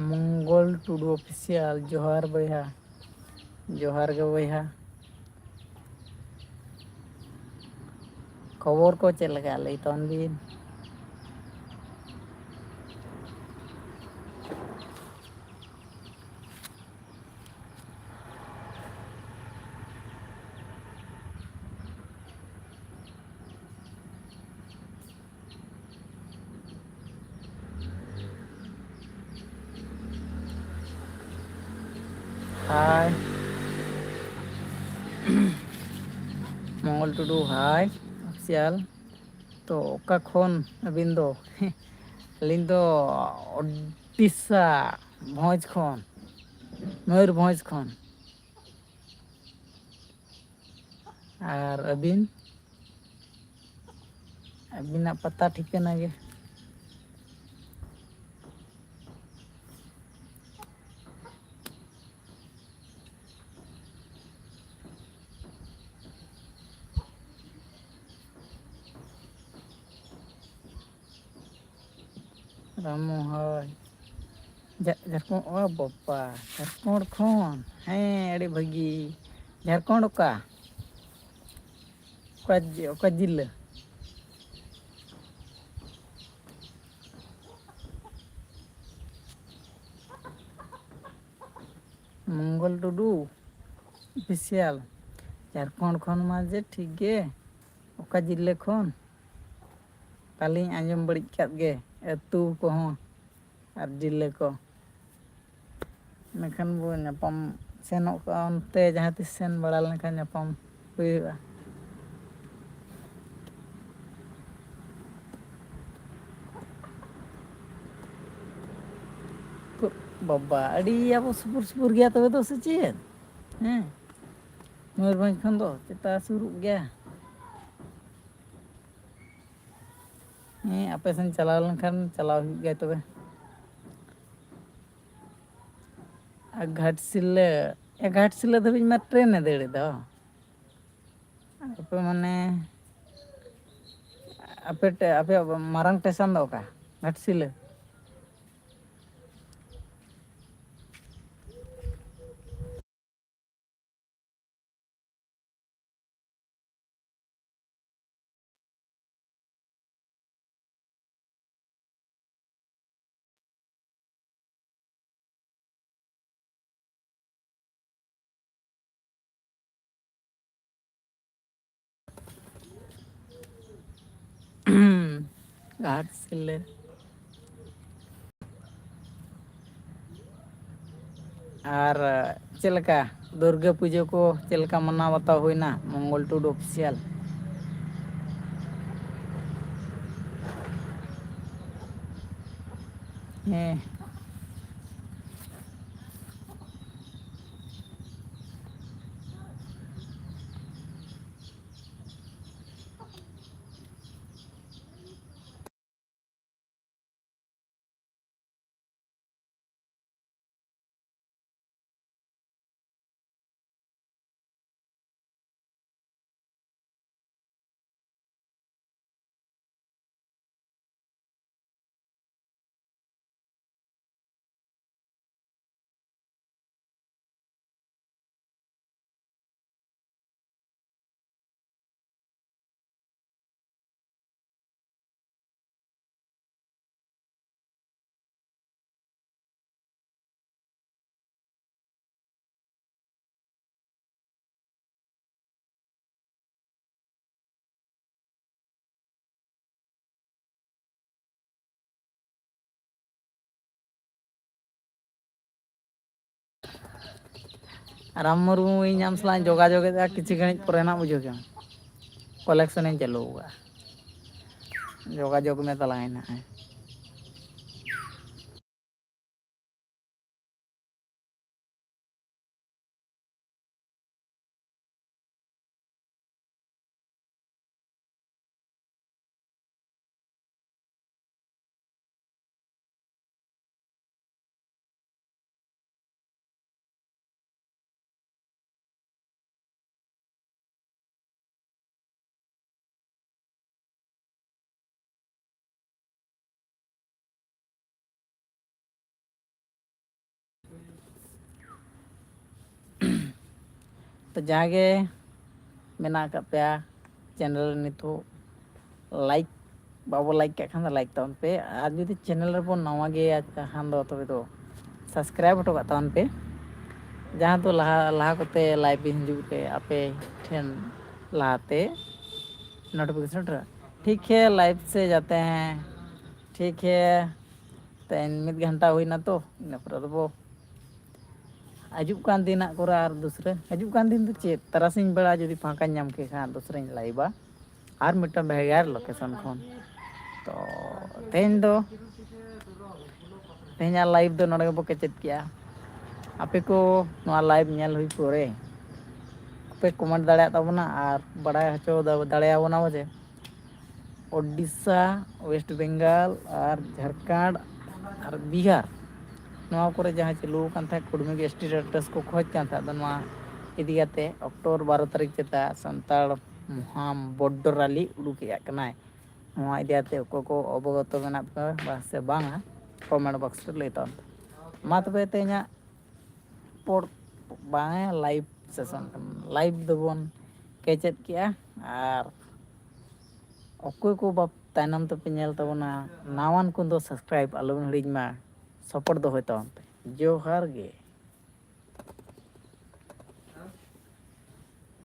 ᱢᱚᱝᱜᱚᱞ ᱴᱩᱰᱩ ᱚᱯᱷᱤᱥᱤᱭᱟᱞ, ᱡᱚᱦᱟᱨ ᱵᱚᱭᱦᱟ, ᱡᱚᱦᱟᱨ ᱜᱮ ᱵᱚᱭᱦᱟ᱾ ᱠᱷᱚᱵᱚᱨ ᱠᱚ ᱪᱮᱫ ᱞᱮᱠᱟ ᱞᱟᱹᱭ ᱛᱟᱵᱚᱱ ᱵᱤᱱ? ᱦᱟᱭ᱾ ᱢᱚᱝᱜᱚᱞ ᱴᱩᱰᱩ, ᱦᱟᱭ ᱚᱯᱷᱤᱥᱤᱭᱟᱞ᱾ ᱛᱚ ᱚᱠᱟ ᱠᱷᱚᱱ ᱟᱹᱵᱤᱱ ᱫᱚ? ᱟᱹᱞᱤᱧ ᱫᱚ ᱳᱰᱤᱥᱟ, ᱵᱷᱚᱸᱡᱽ ᱠᱷᱚᱱ, ᱢᱚᱭᱩᱨᱵᱷᱚᱸᱡᱽ ᱠᱷᱚᱱ᱾ ᱟᱨ ᱟᱹᱵᱤᱱ? ᱟᱹᱵᱤᱱᱟᱜ ᱯᱟᱛᱟ ᱴᱷᱤᱠᱟᱹᱱᱟ ᱜᱮ᱾ ᱨᱟᱢᱩ, ᱦᱳᱭ᱾ ᱡᱷᱟ-, ᱡᱷᱟᱲᱠᱷᱚᱸᱰ, ᱚ ᱵᱟᱵᱟ, ᱡᱷᱟᱲᱠᱷᱚᱸᱰ ᱠᱷᱚᱱ᱾ ᱦᱮᱸ, ᱟᱹᱰᱤ ᱵᱷᱟᱹᱜᱤ᱾ ᱡᱷᱟᱲᱠᱷᱚᱸᱰ ᱚᱠᱟ? ᱚᱠᱟ ᱡᱮ-, ᱚᱠᱟ ᱡᱤᱞᱟᱹ? ᱢᱚᱝᱜᱚᱞ ᱴᱩᱰᱩ ᱚᱯᱷᱤᱥᱤᱭᱟᱞ᱾ ᱡᱷᱟᱲᱠᱷᱚᱸᱰ ᱠᱷᱚᱱ ᱢᱟ ᱡᱮ ᱴᱷᱤᱠ ᱜᱮ, ᱚᱠᱟ ᱡᱤᱞᱟᱹ ᱠᱷᱚᱱ? ᱵᱟᱹᱞᱤᱧ ᱟᱸᱡᱚᱢ ᱵᱟᱹᱲᱤᱡ ᱠᱟᱫ ᱜᱮ, ᱟᱹᱛᱩ ᱠᱚᱦᱚᱸ ᱟᱨ ᱡᱤᱞᱟᱹ ᱠᱚ᱾ ᱢᱮᱱᱠᱷᱟᱱ ᱵᱚ ᱧᱟᱯᱟᱢ ᱥᱮᱱᱚᱜ ᱠᱚᱜᱼᱟ, ᱚᱱᱛᱮ ᱡᱟᱦᱟᱸ ᱛᱤᱥ ᱥᱮᱱ ᱵᱟᱲᱟ ᱞᱮᱱᱠᱷᱟᱱ ᱧᱟᱯᱟᱢ ᱦᱩᱭᱩᱜᱼᱟ᱾ ᱵᱟᱵᱟ, ᱟᱹᱰᱤ ᱟᱵᱚ ᱥᱩᱯᱩᱨ ᱥᱩᱯᱩᱨ ᱜᱮᱭᱟ ᱛᱚᱵᱮ ᱫᱚ, ᱥᱮ ᱪᱮᱫ? ᱦᱮᱸ, ᱢᱚᱭᱩᱨᱵᱷᱚᱸᱡᱽ ᱠᱷᱚᱱ ᱫᱚ ᱪᱮᱛᱟ ᱥᱩᱨᱩᱜ ᱜᱮᱭᱟ᱾ ᱦᱮᱸ, ᱟᱯᱮ ᱥᱮᱱ ᱪᱟᱞᱟᱣ ᱞᱮᱱᱠᱷᱟᱱ ᱪᱟᱞᱟᱣ ᱦᱩᱭᱩᱜ ᱜᱮᱭᱟ ᱛᱚᱵᱮ᱾ ᱟᱨ ᱜᱷᱟᱴᱥᱤᱞᱟᱹ, ᱮ, ᱜᱷᱟᱴᱥᱤᱞᱟᱹ ᱫᱷᱟᱹᱵᱤᱡ ᱢᱟ ᱴᱨᱮᱱ ᱮ ᱫᱟᱹᱲ ᱮᱫᱟ᱾ ᱟᱯᱮ ᱢᱟᱱᱮ, ᱟᱯᱮ ᱴᱮ-, ᱟᱯᱮᱭᱟᱜ ᱢᱟᱨᱟᱝ ᱴᱮᱥᱚᱱ ᱫᱚ ᱚᱠᱟ? ᱜᱷᱟᱴᱥᱤᱞᱟᱹ? ᱜᱷᱟᱴᱥᱤᱞᱟᱹ᱾ ᱟᱨ ᱪᱮᱫ ᱞᱮᱠᱟ ᱫᱩᱨᱜᱟᱹ ᱯᱩᱡᱟᱹ ᱠᱚ ᱪᱮᱫ ᱞᱮᱠᱟ ᱢᱟᱱᱟᱣ ᱵᱟᱛᱟᱣ ᱦᱩᱭᱱᱟ? ᱢᱚᱝᱜᱚᱞ ᱴᱩᱰᱩ ᱚᱯᱷᱤᱥᱤᱭᱟᱞ᱾ ᱦᱮᱸ᱾ ᱨᱟᱢ ᱢᱩᱨᱢᱩ ᱤᱧ ᱟᱢ ᱥᱟᱞᱟᱜ ᱤᱧ ᱡᱳᱜᱟᱡᱳᱜᱽ ᱮᱫᱟ, ᱠᱤᱪᱷᱩ ᱜᱷᱟᱹᱲᱤᱡ ᱯᱚᱨᱮ ᱱᱟᱜ ᱵᱩᱡᱷᱟᱹᱣ ᱠᱮᱢ᱾ ᱠᱟᱞᱮᱠᱥᱚᱱ ᱤᱧ ᱪᱟᱹᱞᱩ ᱟᱠᱟᱫᱼᱟ, ᱡᱳᱜᱟᱡᱳᱜᱽ ᱢᱮ ᱛᱟᱞᱟᱝ ᱟᱹᱧ ᱱᱟᱜ᱾ ᱛᱚ ᱡᱟᱦᱟᱸ ᱜᱮ ᱢᱮᱱᱟᱜ ᱟᱠᱟᱫ ᱯᱮᱭᱟ ᱪᱮᱱᱮᱞ ᱨᱮ, ᱱᱤᱛᱚᱜ ᱞᱟᱭᱤᱠ ᱵᱟᱵᱚ ᱞᱟᱭᱤᱠ ᱠᱟᱜ ᱠᱷᱟᱱ ᱫᱚ ᱞᱟᱭᱤᱠ ᱛᱟᱵᱚᱱ ᱯᱮ, ᱟᱨ ᱡᱩᱫᱤ ᱪᱮᱱᱮᱞ ᱨᱮᱵᱚᱱ ᱱᱟᱣᱟ ᱜᱮᱭᱟ ᱠᱷᱟᱱ ᱫᱚ ᱛᱚᱵᱮ ᱫᱚ ᱥᱟᱵᱥᱠᱨᱟᱭᱤᱵ ᱦᱚᱴᱚ ᱠᱟᱜ ᱛᱟᱵᱚᱱ ᱯᱮ, ᱡᱟᱦᱟᱸ ᱫᱚ ᱞᱟᱦᱟ ᱞᱟᱦᱟ ᱠᱚᱛᱮ ᱞᱟᱭᱤᱵᱷ ᱦᱤᱡᱩᱜ ᱨᱮ ᱟᱯᱮ ᱴᱷᱮᱱ ᱞᱟᱦᱟᱛᱮ ᱱᱳᱴᱤᱯᱷᱤᱠᱮᱥᱚᱱ ᱴᱷᱤᱠ ᱦᱮ ᱞᱟᱭᱤᱵᱷ ᱥᱮ ᱡᱟᱛᱮ ᱦᱮᱸ ᱴᱷᱤᱠ ᱦᱮ ᱛᱮᱦᱮᱧ ᱢᱤᱫ ᱜᱷᱚᱱᱴᱟ ᱦᱩᱭᱱᱟ ᱛᱚ, ᱤᱱᱟᱹ ᱯᱚᱨᱮ ᱫᱚᱵᱚ ᱦᱤᱡᱩᱜ ᱠᱟᱱ ᱫᱤᱱ ᱦᱟᱸᱜ ᱠᱚᱨᱮ ᱟᱨ ᱫᱚᱥᱨᱟ, ᱦᱤᱡᱩᱜ ᱠᱟᱱ ᱫᱤᱱ ᱫᱚ ᱪᱮᱫ, ᱛᱟᱨᱟᱥᱤᱧ ᱵᱮᱲᱟ ᱡᱩᱫᱤ ᱯᱷᱟᱸᱠᱟᱧ ᱧᱟᱢ ᱠᱮ ᱠᱷᱟᱱ ᱫᱚᱥᱨᱟᱧ ᱞᱟᱭᱤᱵᱟ᱾ ᱟᱨ ᱢᱤᱫᱴᱟᱝ ᱵᱷᱮᱜᱟᱨ ᱞᱳᱠᱮᱥᱚᱱ ᱠᱷᱚᱱ᱾ ᱛᱚ ᱛᱮᱦᱮᱧ ᱫᱚ, ᱛᱮᱦᱮᱧᱟᱜ ᱞᱟᱭᱤᱵᱷ ᱫᱚ ᱱᱚᱰᱮ ᱜᱮᱵᱚ ᱠᱮᱪᱮᱫ ᱠᱮᱜᱼᱟ᱾ ᱟᱯᱮ ᱠᱚ ᱱᱚᱣᱟ ᱞᱟᱭᱤᱵᱷ ᱧᱮᱞ ᱦᱩᱭ ᱯᱚᱨᱮ ᱯᱮ ᱠᱚᱢᱮᱱᱴ ᱫᱟᱲᱮᱭᱟᱜ ᱛᱟᱵᱚᱱᱟ ᱟᱨ ᱵᱟᱲᱟᱭ ᱦᱚᱪᱚ ᱫᱟ-, ᱫᱟᱲᱮᱭᱟᱵᱚᱱᱟ ᱵᱚ ᱡᱮ ᱳᱰᱤᱥᱟ, ᱳᱭᱮᱥᱴ ᱵᱮᱝᱜᱟᱞ ᱟᱨ ᱡᱷᱟᱲᱠᱷᱚᱸᱰ ᱟᱨ ᱵᱤᱦᱟᱨ, ᱱᱚᱣᱟ ᱠᱚᱨᱮ ᱡᱟᱦᱟᱸ ᱪᱟᱹᱞᱩ ᱟᱠᱟᱱ ᱛᱟᱦᱮᱸᱫ ᱠᱩᱲᱢᱤ ᱜᱮ ᱮᱥ ᱴᱤ ᱥᱴᱮᱴᱟᱥ ᱠᱚ ᱠᱷᱚᱡᱽ ᱠᱟᱱ ᱛᱟᱦᱮᱸᱫ, ᱟᱫᱚ ᱱᱚᱣᱟ ᱤᱫᱤ ᱠᱟᱛᱮ ᱚᱠᱴᱳᱵᱚᱨ ᱵᱟᱨᱚ ᱛᱟᱹᱨᱤᱠᱷ ᱪᱮᱛᱟ ᱥᱟᱱᱛᱟᱲ ᱢᱚᱦᱟ ᱵᱚᱰᱰᱚ ᱨᱟᱞᱤ ᱩᱰᱩᱠᱮᱫ ᱠᱟᱱᱟᱭ᱾ ᱱᱚᱣᱟ ᱤᱫᱤ ᱠᱟᱛᱮ ᱚᱠᱚᱭ ᱠᱚ ᱚᱵᱚᱜᱚᱛᱚ ᱢᱮᱱᱟᱜ ᱯᱮᱭᱟ ᱵᱟ ᱥᱮ ᱵᱟᱝᱟ, ᱠᱚᱢᱮᱱᱴ ᱵᱚᱠᱥ ᱨᱮ ᱞᱟᱹᱭ ᱛᱟᱵᱚᱱ ᱯᱮ᱾ ᱢᱟ ᱛᱚᱵᱮ ᱛᱮᱦᱮᱧᱟᱜ ᱯᱚᱨ ᱵᱟᱝ ᱞᱟᱭᱤᱵᱷ ᱥᱮᱥᱚᱱ ᱠᱟᱱᱟ, ᱞᱟᱭᱤᱵᱷ ᱫᱚᱵᱚᱱ ᱠᱮᱪᱮᱫ ᱠᱮᱜᱼᱟ᱾ ᱟᱨ ᱚᱠᱚᱭ ᱠᱚ ᱵᱟᱯ ᱛᱟᱭᱱᱚᱢ ᱛᱮᱯᱮ ᱧᱮᱞ ᱛᱟᱵᱚᱱᱟ, ᱱᱟᱣᱟᱱ ᱠᱚᱫᱚ ᱥᱟᱵᱥᱠᱨᱟᱭᱤᱵ ᱟᱞᱚᱵᱚᱱ ᱦᱤᱲᱤᱧ ᱢᱟ, ᱥᱟᱯᱳᱨᱴ ᱫᱚᱦᱚᱭ ᱛᱟᱵᱚᱱ ᱯᱮ᱾ ᱡᱚᱦᱟᱨ ᱜᱮ᱾